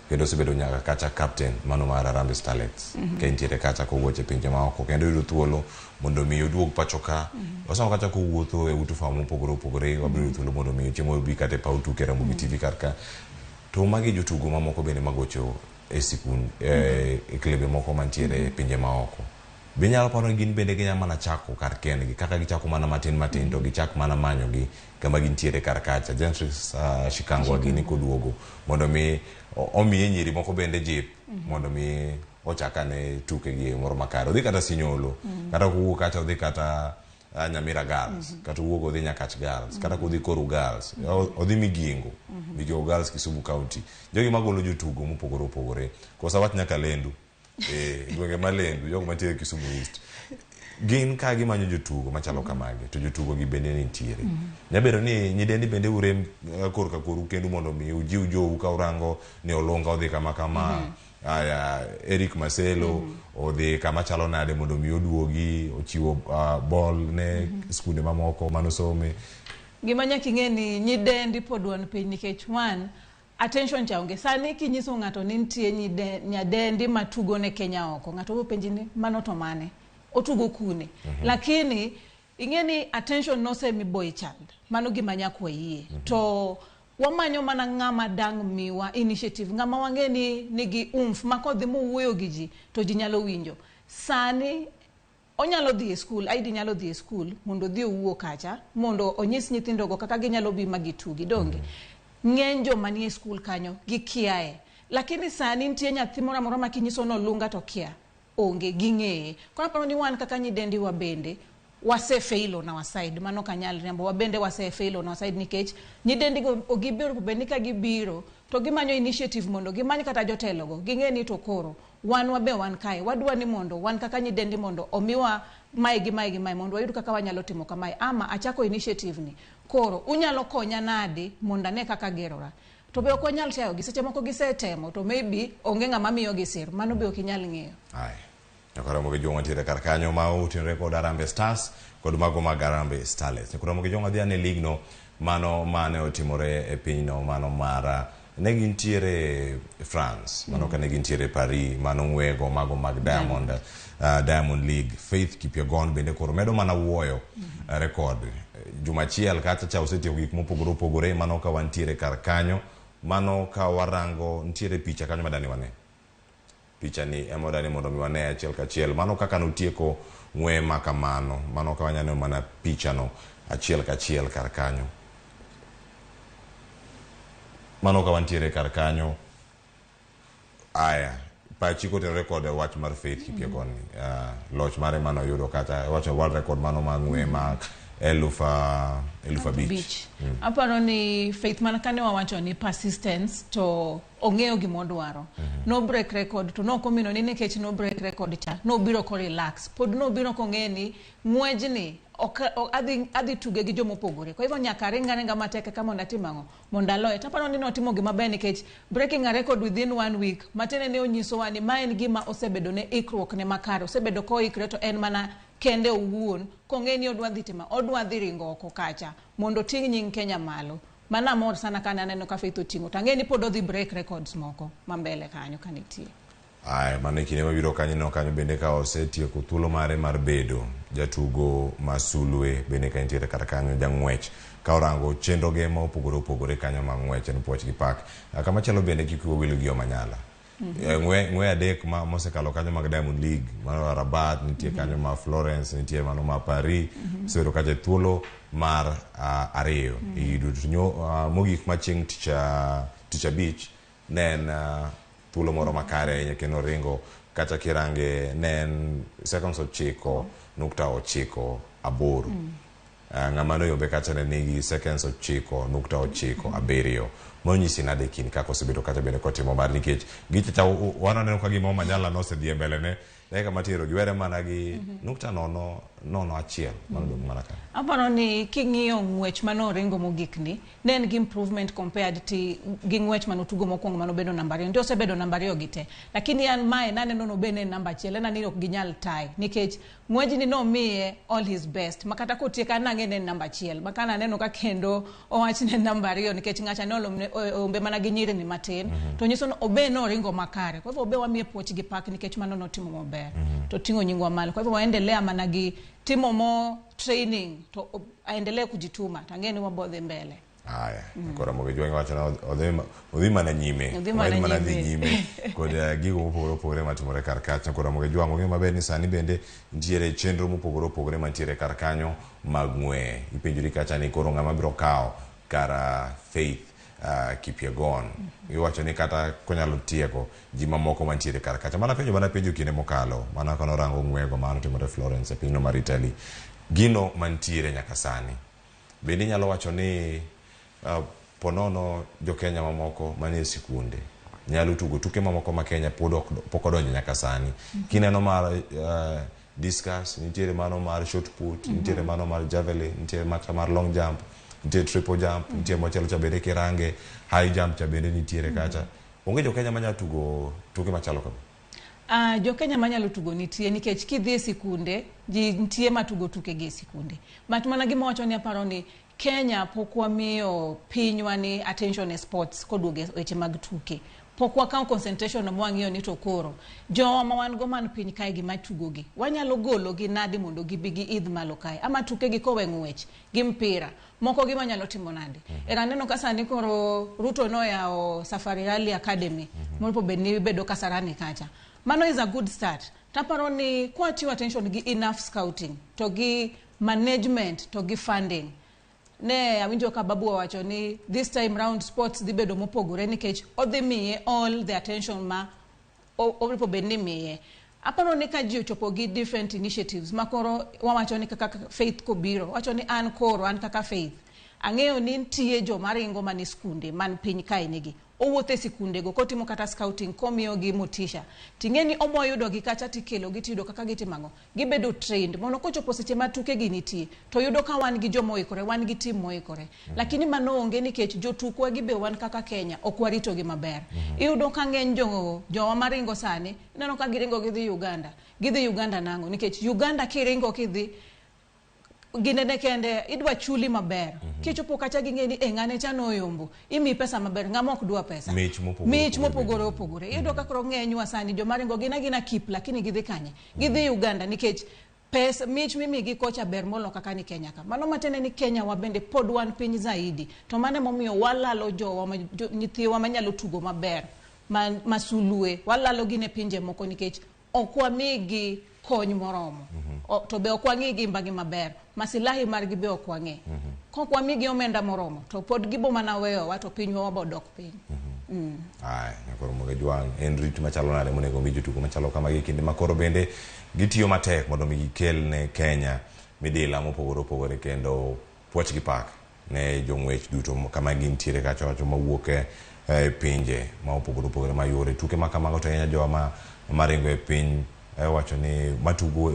kendo osebedo nyaka kacha captain mano mar Harambee Starlets ka entiere kacha kowuok e pinje maoko kendo yudo thuolo mondo mi oduog pacho ka. Waseneno kacha kowuotho e ute fwambo mopogore opogore. Wabiro yudo thuolo mondo mi chieng' moro obi kata e paw tuke Ramogi TV kar ka. To magi jotugo mamoko bende magocho e sikun e klebe moko mantiere e pinje maoko. Be inyalo paro ni gin bende ginyalo mana chako kar kendgi kaka gichako mana matin matin to gichak mana manyogi kama gintiere kar kacha. Jentrix Shikangwa gini koduogo mondo mi omiye nyiri moko bende jip mondo mi ochak ane tuke gi e moro makare. Odhi kata Sinyolo, kata kowuok kacha odhi kata Nyamira Girls, kata owuok odhi Nyakach Girls, kata kodhi Koru Girls, odhi Migingo, Migingo Girls Kisumu County. Jogi magolo jotugo mopogore opogore. Kosa wach nyaka Lendu. Gwenge ma Lendu, jogo mantiere Kisumu East. Gin ka gimanyo jotugo machalo kamagi, to jotugo gi bende nitiere. Nyabedo ni nyidendi bende urem korka koru kendu mondo mi ujiw jou ka urango ni Olunga odhi kama kama, aya Eric Maselo odhi kama chalo nade mondo mi oduogi ochiwo bol ne skunde mamoko manosome. Gima nyaka ing'e ni nyidendi pod wan piny nikech one attention cha onge. Sani kinyiso ng'ato ni nitie nyadendi matugo ne Kenya oko, ng'ato biro penji ni mano to mane? Otugo kune? Lakini ing'e ni attention nosemi boy child. Mano gima nyaka wayie. To wamanyo mana ng'ama dang' miwa initiative, ng'ama wang'e ni nigi oomph ma kodhi mowuoyo gi ji to ji nyalo winjo. Sani onyalo dhi e skul, ID nyalo dhi e skul mondo odhi owuo kacha mondo onyis nyithindogo kaka ginyalo bi ma gitugi, donge? Ng'eny joma nie skul kanyo gikiaye. Lakini sani nitie nyathi moro amora ma kinyiso ni Olunga to kia, onge, ging'eye. Koro aparo ni wan kaka nyidendi wabende wase fail on our side, mano ok anyal riambo, wabende wase fail on our side nikech nyidendi go gibiro bed ni ka gibiro to gimanyo initiative mondo gimany kata jotelogo, ging'e ni to koro wan wabe wan kae, wadwa ni mondo wan kaka nyidendi mondo omiwa mae gi mae gi mae mondo wayud kaka wanyalo timo kamae, ama achako initiative ni, koro unyalo konya nade mondo ane kaka gerora. To be ok wanyal chayogi, seche moko gisetemo to maybe onge ng'ama miyogi sir, mano be ok inyal ng'eyo. Aya. Nyakoromo gi jong'o ntiere kar kanyo ma otenore kod Harambee Stars kod mago mag Harambee Starlets. Nyakoromo gi jong'o dhi ane league no mano mane otimore e pinyno mano mar ne gintiere France, mano ka ne gintiere Paris, mano ng'wego mago mag Diamond, Diamond League. Faith Kipyegon bende koro medo mana wuoyo record. Juma achiel kacha cha osetieko gik mopogore opogore, mano ka wantiere kar kanyo, mano ka warango nitiere picha kanyo madani wane. Picha ni ema wadani mondo mi wane achiel kachiel. Mano kaka notieko ng'we ma kamano, mano ka wanyalo mana picha no achiel kachiel kar kanyo. Mano ka wantiere kar kanyo. Aya, pachi kotenore kod wach mar Faith Kipyegon ni, loch mare mano oyudo kata wacho world record mano mar ng'we ma 5,000. Beach. Aparo ni Faith mana kane wawacho ni persistence to ong'eyo gima odwaro. No break record to nokomino ni nikech no break record cha, nobiro ko relax. Pod nobiro kong'e ni ng'wejni ok adhi tuge gi jomopogore. Kwa hivyo nyaka aring aringa matek eka mondo atim ang'o? Mondo aloye. To aparo ni notimo gima ber nikech breaking a record within 1 week, matiende ne onyisowa ni ma en gima osebedo ne ikruok ne makare. Osebedo koikre to en mana kende owuon, kong'e ni odwa dhi timo, odwa dhi ringo oko kacha mondo oting' nying Kenya malo. Mano amor sana kane aneno ka Faith oting'o. To ang'e ni pod odhi break records moko ma mbele kanyo ka nitie. Aya, mano e kinde mabiro kanyo no kanyo bende ka osetieko thuolo mare mar bedo jatugo ma sulwe bende ka nitiere kata kanyo jang'wech ka orango chenro ge ma opogore opogore kanyo ma ng'wech en puoch gi pak. Kama chielo bende kik wiwa wil gi Omanyala. Ng'we adek ma mosekalo kanyo mag Diamond League, mano Rabat, nitie kanyo ma Florence, nitie mano ma Paris, osebedo kacha e thuolo mar ariyo. Iyudo mogik ma chieng' tich abich ne en thuolo moro makare ahinya kendo ringo kata kirange ne en seconds 9.98. Ng'ama noyombe kacha ne nigi seconds 9.97. Mano nyisi nade kind kaka osebedo kata bende kotimo mar nikech gicha cha wan waneno ka gima Omanyala nosedhi e mbele ne dakika matiero giwere mana gi 0.001 mano dong' mana kanyo. Aparo ni king'iyo ng'wech mane oringo mogik ni, ne en gi improvement compared to gi ng'wech mane otugo mokwongo mane obedo namba 2. Ndio osebedo namba 2 gi te. Lakini an mae naneno nobed ne namba 1, en ni ok ginyal tie nikech ng'wejni nomiye all his best. Ma kata kotieko an nang'e ne en namba 1. Ma kana aneno ka kendo owach ne namba 2 nikech ng'acha ne oyombe mana gi nyirni matin. To nyiso ni Obe noringo makare. Kwa hivyo Obe wamiye puoch gi pak nikech mano notimo maber. To ting'o nyingwa malo. Kwa hivyo waendelea mana gi timo mo training to aendelee kujituma. Tang'e ni wabo dhi mbele. Haya, koro Ramogi Jwang' wacho ni odhi mana nyime. Odhi mana Omed mana dhi nyime. nyime kod gigo mopogore opogore matimore kar kacha. Koro Ramogi Jwang' ong'eyo maber ni sani bende nitiere chenro mopogore opogore mantiere kar kanyo mag ng'we. Ipenjori kacha ni koro ng'ama biro kawo kar Faith Kipyegon. Iwacho ni kata konyalo tieko ji mamoko mantiere kar kacha. Mana penjo mana penjo kinde mokalo. Mana kano rango ng'wego mano timore Florence e pinyno mar Italy. Gino mantiere nyaka sani. Bende inyalo wacho ni ponono jo Kenya mamoko manie sikunde nyalo tugo tuke mamoko ma Kenya pod ok pok odonjo nyaka sani. Kineno mar discus, nitiere mano mar shot put, nitiere mano mar javelin, nitiere mata mar long jump, nitie triple jump, nitie machielo cha bende kirange, high jump cha bende nitiere kacha. Onge jo Kenya manyalo tugo tuke machalo kama. Jo Kenya manyalo tugo nitie nikech kidhi e sikunde ji nitie matugo tuke gi e sikunde. But mana gima wacho ni aparo ni Kenya pok wamiyo pinywa ni attention e sports koduogo e weche mag tuke. Pok wakawo concentration no mwang'iyo ni to koro jowa ma wan go man piny kae gi matugo gi wanyalo golo gi nadi mondo gibi giidh malo kae ama tuke gi kowe ng'wech gi mpira moko gi wanyalo timo nade. Era aneno ka sani koro Ruto noyawo Safari Rally Academy mondo bed ni bedo Kasarani kacha. Mano is a good start. Taparo ni kwachiwo attention gi enough scouting to gi management to gi funding. Ne awinjo ka babu owacho ni this time round sports dhi bedo mopogore nikech odhi miye all the attention ma orepo bed ni miye. Aparo ni ka ji ochopo gi different initiatives ma koro wawacho ni kaka Faith kobiro wacho ni an koro an kaka Faith ang'eyo ni nitie joma ringo man e skunde man piny kae nigi owuotho e sikundego kotimo kata scouting komiyogi motisha ting'e ni obo yudogi kacha tikelogi tiyudo kaka gitimo ang'o gibedo trained mondo kochopo seche ma tukegi nitie to yudo ka wan gi joma oikore wan gi team moikore. Lakini mano onge nikech jotukwa gi be wan kaka Kenya ok waritogi maber. Iyudo ka ng'eny jowa maringo sani ineno ka giringo gidhi Uganda. Gidhi Uganda nang'o? Nikech Uganda kiringo kidhi ginene kende idwa chuli maber. Kichopo kacha ging'e ni e ng'ane cha noyombo imiyi pesa maber ng'ama ok dwa pesa Mich mopogore mich opogore mopogore opogore. Iyudo ka koro ng'enywa sani joma ringo gin agina kip lakini gidhi kanye? Gidhi Uganda nikech pesa mich mimigi kocha ber molo kaka ni Kenya ka. Mano matiende ni Kenya wa bende pod wan piny zaidi. To mano emomiyo walalo jowa nyithiwa manyalo tugo maber masulwe walalo gi ne pinje moko nikech ok wamigi kony moromo. To be ok wang'i gi maber. Masilahi margi be ok wang'i. Kok wamigi omenda moromo to pod gibo mana weyowa to pinywa wabo dok piny. Aya, nyakoro Ramogi Jwang' en rit machalo nade monego mi jotugo machalo kamagi kinde ma koro bende gitiyo matek mondo mi gikel ne Kenya midila mopogore opogore kendo puoch gi pak ne jong'wech duto kama gintiere kacha wacho mawuok e pinje ma opogore opogore mayuore tuke ma kamago to ahinya jowa maringo e piny wacho ni matugo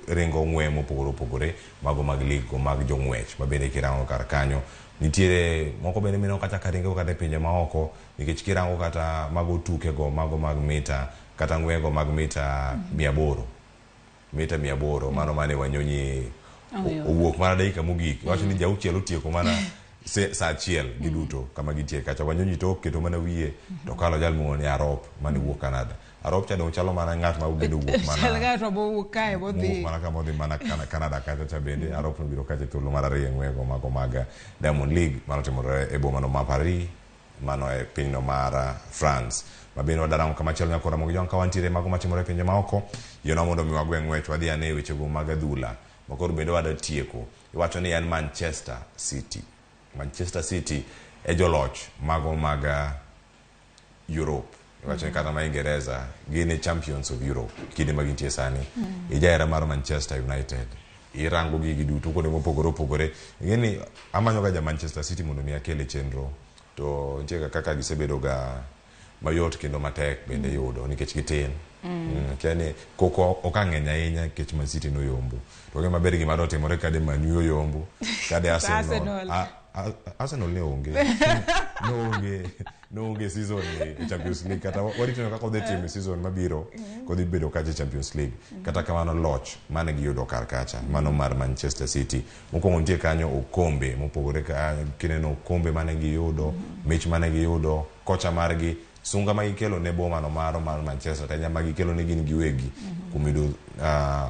ringo ng'we mopogore opogore mago mag lig go mag jong'wech ma bende kirango kar kanyo nitiere moko bende mineno kata ka ringo kata e pinje maoko nikech kirango kata mago tuke go mago mag mita kata ng'wego mag mita 800 mita 800 mano mane Wanyonyi owuok mana dakika mogik wacho ni jauchiel otieko mana saa achiel giduto kama gintie kacha Wanyonyi to oketo mana wiye to kalo jal miluongo ni Arop mane wuok Canada. Arop cha dong chalo mana ng'at ma bende owuok mana Chal ng'ato mowuok kae modhi mowuok mana kama odhi mana Canada kacha cha bende Arop nobiro kacha e thuolo mar ariyo e ng'wego mago mag Diamond League manotimore e boma no ma Paris mano e pinyno mar France. Ma bende wadarango kamachielo nyakora Ramogi Jwang' ka wantiere mago matimore e pinje maoko yienwa mondo mi wagwe ng'wech wadhi ane e wechego mag adhula ma koro bende wada tieko. Iwacho ni en Manchester City. Manchester City e joloch mago mag Europe. Iwacho ni kata ma Ingereza gin e champions of Europe kinde ma gintie sani. Ijahera mar Manchester United. Irango gigi duto kuonde mopogore opogore. Ing'e ni amanyo ga ja Manchester City mondo mi akel e chenro. To nitie kaka gisebedo ga mayot kendo matek bende yudo nikech gitin. Kia ni koko ok ang'eny ahinya nikech Man City noyombo. To gima maber gima dotimore kade Man U oyombo, kade Arsenal. Arsenal. Arsenal ne onge ne onge season ni e Champions League, kata warito kaka odhi timo e season mabiro kodhi bedo kacha e Champions League. Kata kamano, loch mane giyudo kar kacha mano mar Manchester City mokwongo nitie kanyo, okombe mopogore ka kineno okombe mane giyudo, mich mane giyudo, kocha margi, sunga ma gikelo ne boma no mar Manchester, to ma gikelo ne gin giwegi kuom yudo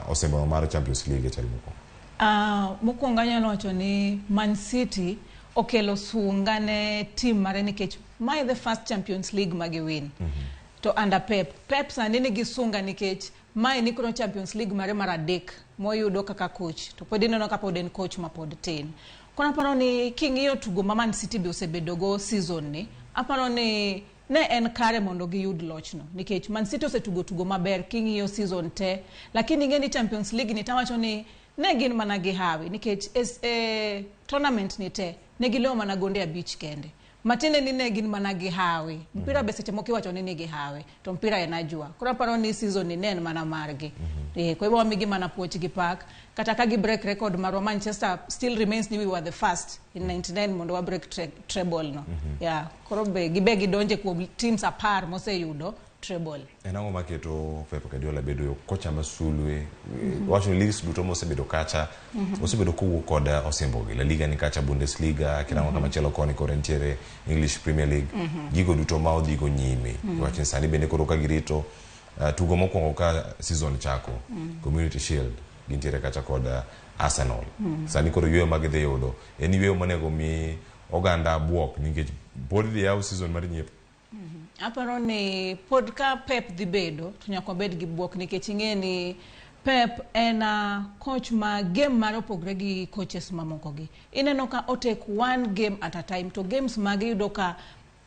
osimbo mar Champions League e tielo mokwongo. Mokwongo anyalo wacho ni Man City okelo sunga ne team mare nikech mae the first Champions League ma giwin. To under Pep, Pep sani nigi sunga nikech mae ni koro Champions League mare mar adek moyudo kaka coach, to pod ineno ka pod en coach ma pod tin. Koro aparo ni king'iyo tugo ma Man City be osebedo go season ni, aparo ni ne en kare mondo giyud lochno nikech Man City osetugo tugo maber king'iyo season te, lakini ing'e ni Champions League ni tawacho ni ne gin mana gi hawi nikech e tournament ni te ne giloyo mana gonde 5 kende, matiende ni ne gin mana gi hawi. Mpira be seche moko iwacho ni nigi hawi, to mpira en ajwa. Koro aparo ni season ni ne en mana margi. Kwa hivyo wamigi mana puoch gi pak kata ka gi break record marwa. Manchester still remains ni we were the first in 99 mondo wa break treble no. Yeah, koro be gibe gidonje kuom teams 10 moseyudo treble. En ang'o maketo Pep Guardiola bedo kocha ma sulwe? Wacho ni leagues duto mosebedo kacha osebedo kowuok kod osimbogi. La Liga ni kacha, Bundesliga, kirango kamachielo koni koro nitiere English Premier League, gigo duto ma odhigo nyime. Wacho ni sani bende koro ka girito tugo mokwongo ka season chako, Community Shield, gintiere kacha kod Arsenal. Sani koro yweyo ma gidhi yudo en yweyo monego mi oganda buok nikech pod idhi yaw season mar nyiepo. Aparo ni pod ka Pep dhi bedo to nyaka wabed gi buok nikech ing'e ni Pep en a coach ma game mare opogre gi coaches mamoko gi. Ineno ka o take one game at a time, to games mage yudo ka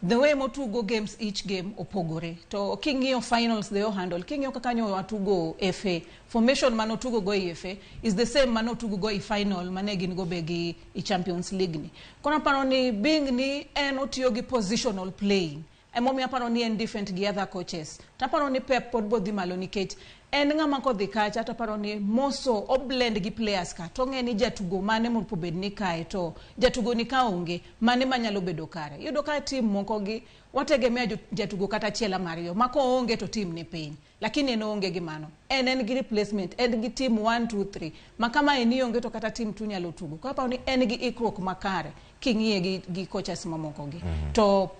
the way motugo games, each game opogore. To king'iyo finals, the handle, king'iyo kaka nyo watugo FA, formation manotugo go e FA is the same manotugo go e final mane gin go be gi e Champions League ni. Koro aparo ni being ni en otiyo gi positional playing emomiyo aparo ni en different gi other coaches. To aparo ni Pep pod bodhi malo nikech en ng'ama kodhi kacha to aparo ni moso oblend gi players ka to ong'e ni jatugo mane mopo bed ni kae, to jatugo ni ka onge mane manyalo bedo kare. Iyudo ka team moko gi wategemea jatugo kata achiel ama ariyo ma koonge to team ni piny, lakini en oonge gi mano. En gi replacement, en gi team 1 2 3 ma kama en ionge to kata team 2 nyalo tugo. Koro aparo ni en gi ikruok makare king'iye gi coaches mamoko gi. To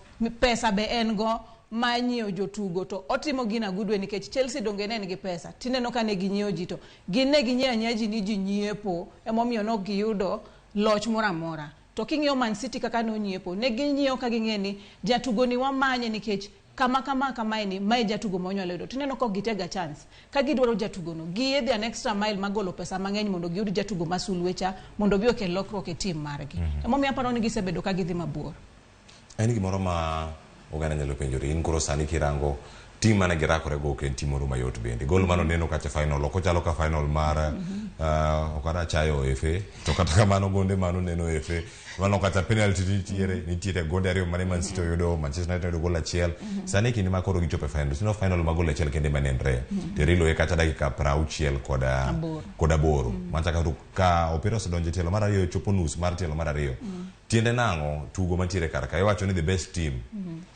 pesa be en go ma nyiewo jotugo, to otimo gina good way nikech Chelsea donge ne en gi pesa tineno ka ne ginyiewo ji, to gin ne ginyiewo anyiewa ji ni ji nyiepo, emomiyo nok giyudo loch moro amora. To king'iyo Man City kaka nonyiepo, ne ginyiewo ka ging'e ni jatugo ni wamanye nikech kama kama kamae ni mae jatugo monyalo yudo. Tineno ka ok gitega chance ka gidwaro jatugo no giidhi an extra mile magolo pesa mang'eny mondo giyud jatugo ma sulwe cha mondo obi okel lokruok e team margi. Emomiyo aparo ni gisebedo ka gidhi mabor. En gimoro ma oganda nyalo penjore. In koro sani kirango team mane girakore go, ok en team moro mayot bende. Gol mano neno kacha final ok ochalo ka final mar ok adwa chayo FA, to kata kamano gonde mano neno FA mano kata penalty nitiere gonde ariyo mane Man City oyudo, Manchester United oyudo gol achiel. Sani e kinde ma koro gichopo e final, sino final ma gol achiel kende manenre to riloye kata dakika 68 Aboro. Kod aboro machaka to ka opira osedonjo e tielo mar ariyo, chopo nus mar tielo mar ariyo. Tiende nang'o tugo mantiere kar ka? Iwacho ni the best team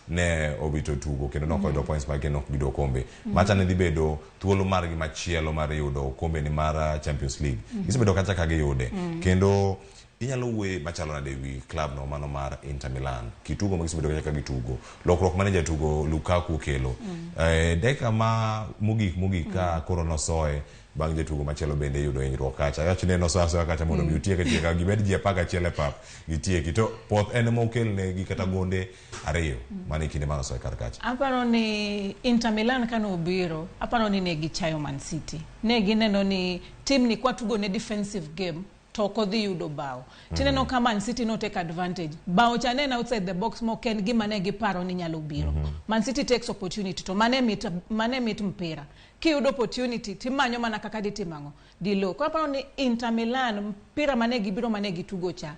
ne owito tugo kendo nok oyudo points mag kendo ok giyudo okombe. Macha ne dhi bedo thuolo margi machielo mar yudo okombe ni mar Champions League. Gisebedo kacha ka giyude. Kendo inyalo wuoye machalo nade wi club no mano mar Inter Milan? Kitugo ma gisebedo kacha ka gitugo. Lokruok mane jatugo Lukaku okelo. Dakika ma mogik mogik ka koro nosoe bang' jatugo machielo bende yudo hinyruok kacha. Iwacho ni en osoa asoya kacha mondo mi otiek atieka gimed ji 11 e pap gitieki. To poth en ema okelnegi kata gonde ariyo mane e kinde mane osoe kar kacha. Aparo ni Inter Milan kane obiro, aparo ni ne gichayo Man City. Ne gineno ni team ni kwatugo ne defensive game to ok odhi yudo bao. Tineno ka Man City no take advantage. Bao cha ne en outside the box mok en gima ne giparo ni nyalo biro. Man City takes opportunity, to mane mit mpira. Kiyudo opportunity timanyo mana kaka ditimo ang'o? Dilo. Koro aparo ni Inter Milan mpira mane gibiro mane gitugo cha,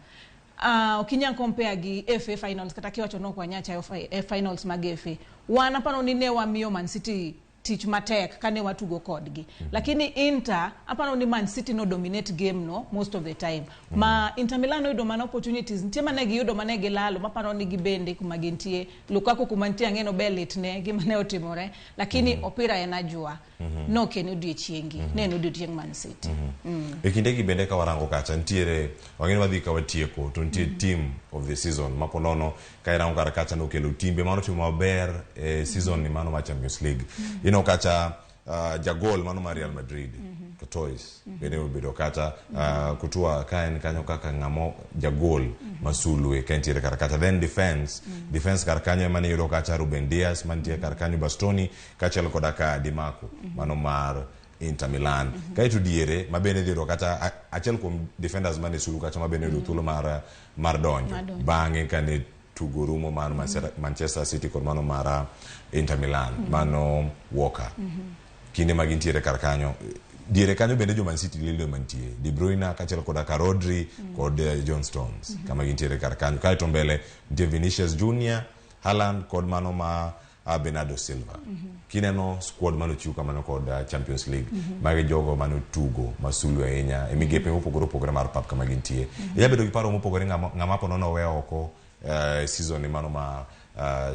ok inyal compare gi FA finals kata kiwacho nok wanya chayo finals mag FA. Wan aparo ni ne wamiyo Man City tich matek kane watugo kodgi. Lakini Inter, aparo ni Man City no dominate game no most of the time. Ma Inter Milan oyudo mana opportunities, nitie mane giyudo mane gilalo, maparo ni gibende kuma gintie. Lukaku kuma nitie ang'e no litne gima ne otimore, lakini opira en ajwa. Nok en odiechiengi, ne en odiechieng Man City. E kindegi bende ka warango kacha nitiere wang'e ni wadhi ka watieko to nitie team of the season ma ponono ka irango kar kacha nokelo timbe mano timo maber e season ni mano mar Champions League. Ineno kacha jagol mano mar Real Madrid, Courtois, bende obedo kacha, Courtois ka en kanyo kaka ng'amo jagol masulwe ka entiere kar kacha. Then defense kar kanyo ema niyudo kacha Ruben Dias mantie kar kanyo, Bastoni kaachiel koda ka Dimarco mano mar Inter Milan. Kaeto diere ma bende dhi yudo kata achiel kuom defenders mane sulu kacha ma bende oyudo thuolo mar donjo Mar donjo. bang'e kane tugo rumo mar Manchester City kod mano mar Inter Milan, mano Walker. Kinde ma gintiere kar kanyo diere kanyo bende jo Man City lilo mantie De Bruyne kaachiel koda ka Rodri kod John Stones kama gintiere kar kanyo. Kaeto mbele nitie Vinicius Junior, Haaland kod mano ma Bernardo Silva. Kineno squad manochiw kamano kod Champions League, magi jogo manotugo masulu ahinya e migepe mopogore opogore mar pap kama gintie. Inya bedo gi paro mopogore ng'ama po nono owe oko season ni mano ma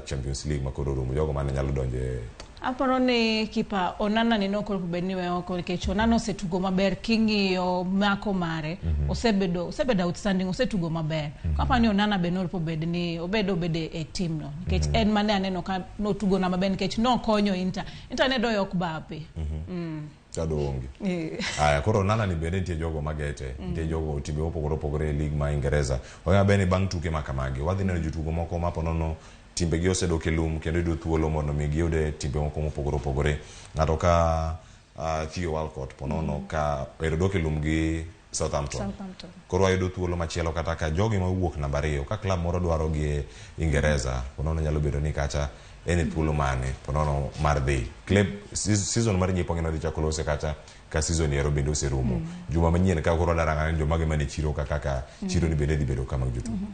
Champions League ma koro orumo, jogo mane nyalo donjo e Aparo ni kipa Onana ni nok onego bed ni we oko nikech Onana osetugo maber king'iyo mako mare. Osebedo outstanding, osetugo maber. Aparo ni Onana be norepo bed ni obedo e team no nikech en mane aneno ka notugo na maber nikech nokonyo Inter. Inter ne doyo ok Mbappe. Kado onge. Eh. Aya, koro Onana ni bende nitie jogo magete, nitie jogo timbe mopogore opogore e league ma Ingereza. Wang'eyo maber ni bang' tuke ma kamagi wadhi neno jotugo moko ma ponono timbegi osedok e lum kendo yudo thuolo mondo mi giyud e timbe moko mopogore opogore. Ng'ato ka Theo Walcott ponono ka ero dok e lum gi Southampton. Southampton. Koro wayudo thuolo machielo kata ka jogi mawuok namba 2 ka club moro dwaro gi e Ingereza ponono nyalo bedo ni kacha en e thuolo mane ponono mar dhi club season mar nyiepo ng'eno dhi chako lose kacha ka season ero bende oserumo. Juma manyien ka koro wadaranga ni jomage mane chiro ka kaka chiro ni bende dhi bedo kama jotugo.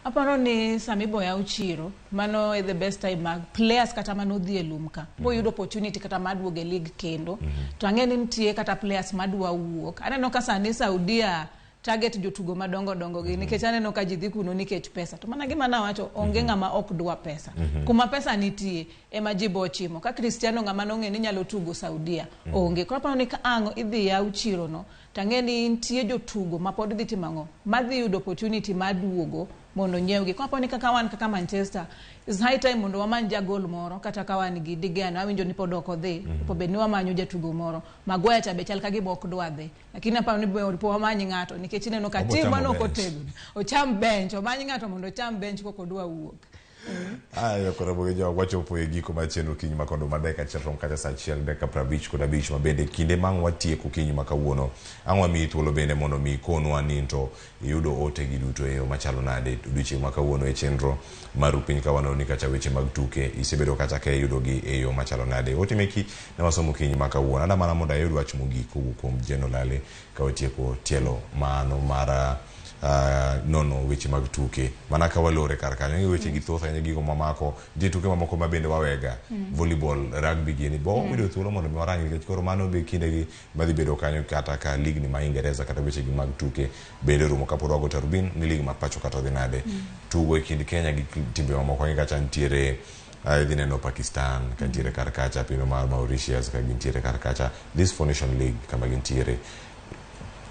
Aparo ni sami boyaw chiro, mano e the best time mag players kata manodhi e lum ka boyudo opportunity kata mar duogo e league kendo. To ang'e ni nitie kata players madwa wuok. Aneno ka sani Saudia target jotugo madongo dongo gi nikech aneno ka ji dhi kuno nikech pesa. To mana gima nawacho, onge ng'ama ok dwa pesa. Kuma pesa nitie ema ji bo chimo. Ka Cristiano ng'ama nong'e ni nyalo tugo Saudia onge. Koro aparo ni ka ang' idhi yaw chiro no, tang'e ni nitie jotugo ma pod dhi timo ang'o, madhi yudo opportunity mar duogo mondo nyiewgi. Koro aparo ni kaka wan kaka Manchester, is high time mondo wamany jagol moro kata ka wan gi De Gea no awinjo ni pod ok odhi, opo bed ni wamanyo jatugo moro. Maguire cha be chal ka gima ok dwa dhi. Lakini aparo ni be opo wamany ng'ato nikech ineno ka Obo team chamo mano ok bench. otegno. Ocham bench, omany ng'ato mondo ocham bench kok odwa wuok. Ayo koro boge jogo wachopo e giko mar chenro kinyi ma kondo ma dakika achiel rom kata saa 1:55 ma bende kinde ma ang' watieko kinyi ma kawuono ang' wamiyi thuolo bende mondo mi ikonwa ni to iyudo ote gi duto e yo machalo nade odiochieng' ma kawuono e chenro mar piny ka waneno ni kacha weche mag tuke isebedo kacha ka iyudo gi e yo machalo nade. Ote meki ne wasomo kinyi ma kawuono ada mana mondo ayud wach mogik kowuok kuom Jeno Lale ka watieko tielo mano mar nono weche mag tuke mana ka walore kar kanyo ng'e weche gi thoth ahinya gigo mamako nitie tuke mamoko ma bende wawega volleyball, rugby gini bo yudo thuolo mondo mi warang nikech koro mano be kindegi madhi bedo kanyo kata ka league ni ma Ingereza kata weche gi mag tuke bende rumo kapod wago tarubin ni league ma pacho kata odhi nade tugo e kind Kenya gi timbe mamoko ng'e kacha nitiere idhi neno Pakistan ka nitiere kar kacha piny mar Mauritius ka gintiere kar kacha this Four Nation League kama gintiere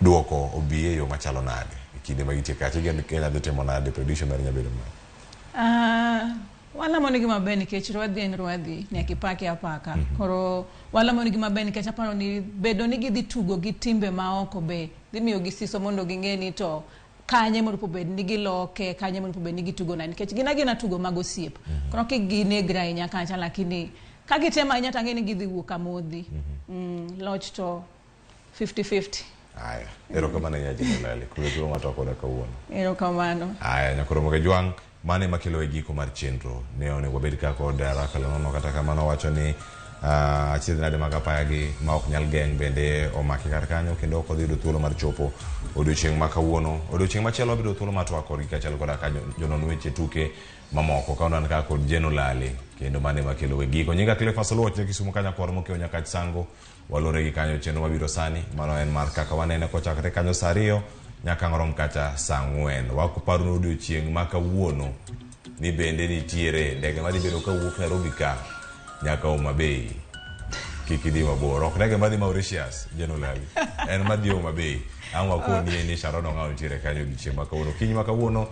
duoko obi e yo machalo nade e kinde ma gintie kacha igeno Kenya dhi timo nade prediction mari nyalo bedo mane? Walamo nigi maber nikech rwadhi en rwadhi, nyaka ipake apaka. Koro walamo nigi maber nikech aparo ni bedo ni gidhi tugo gi timbe maoko be dhi miyo gi siso mondo ging'e ni to kanye mondo bed ni giloke, kanye mondo bed ni gitugo nade nikech gin agina tugo mag osiep. Koro kik ginegre ahinya kacha lakini ka gitemo ahinya to ang'e ni gidhi wuok amodhi. Loch to 50-50. Aya, erokamano ahinya Jeno Lale kuom thuolo ma to koda kawuono. Erokamano. Aya, nyakoro Moge Jwang', mano ema kelo e giko mar chenro. Ne onego wabed ka kod Rafael Onono, kata kamano wacho ni Achiedh nade mag apaya gi ma ok nyal geng' bende omaki kar kanyo kendo ok odhi yudo thuolo mar chopo odiochieng' ma kawuono. Odiochieng' machielo wabiro thuolo mar twak kodgi kaachiel koda ka jonon weche tuke mamoko ka wan ka kod Jeno Lali kendo mano ema kelo we giko. Nyinga Cleophas Oluoch ne Kisumu kanyo kwar mokiewo Nyakach Sango walore gi kanyo chenro mabiro sani mano en mar kaka wanene kochakore kanyo saa ariyo nyaka ang' rom kata saa ang'wen. Waparonu odiochieng' ma kawuono ni bende nitiere ndege madhi bedo kawuok Nairobi ka nyaka Homa Bay. Kik idhi mabor. Ok ndege madhi Mauritius, Jeno Lali. En madhi Homa Bay. Ang' wakoni ni Sharon Ong'awo nitiere kanyo odiochieng' ma kawuono. Kiny ma kawuono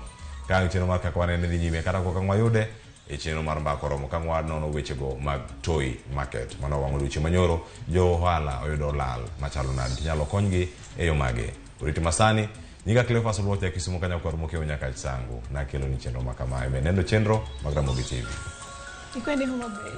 ka ang' chenro mar kaka wanene dhi nyime kata kok ang' wayude e chenro mar mbaka oromo ka ang' wanono wechego mag Toi Market. Mano wang' odiochieng' manyoro jo ohala oyudo lal machalo nade tinyalo konygi e yo mage. Oriti masani Nyinga Cleophas Oluoch ja Kisumu kanyo kwar mokiewo nyaka Sango. Nakelo ni chenro ma kamae. Med neno chenro mag Ramogi TV. Ikwendi Homa Bay.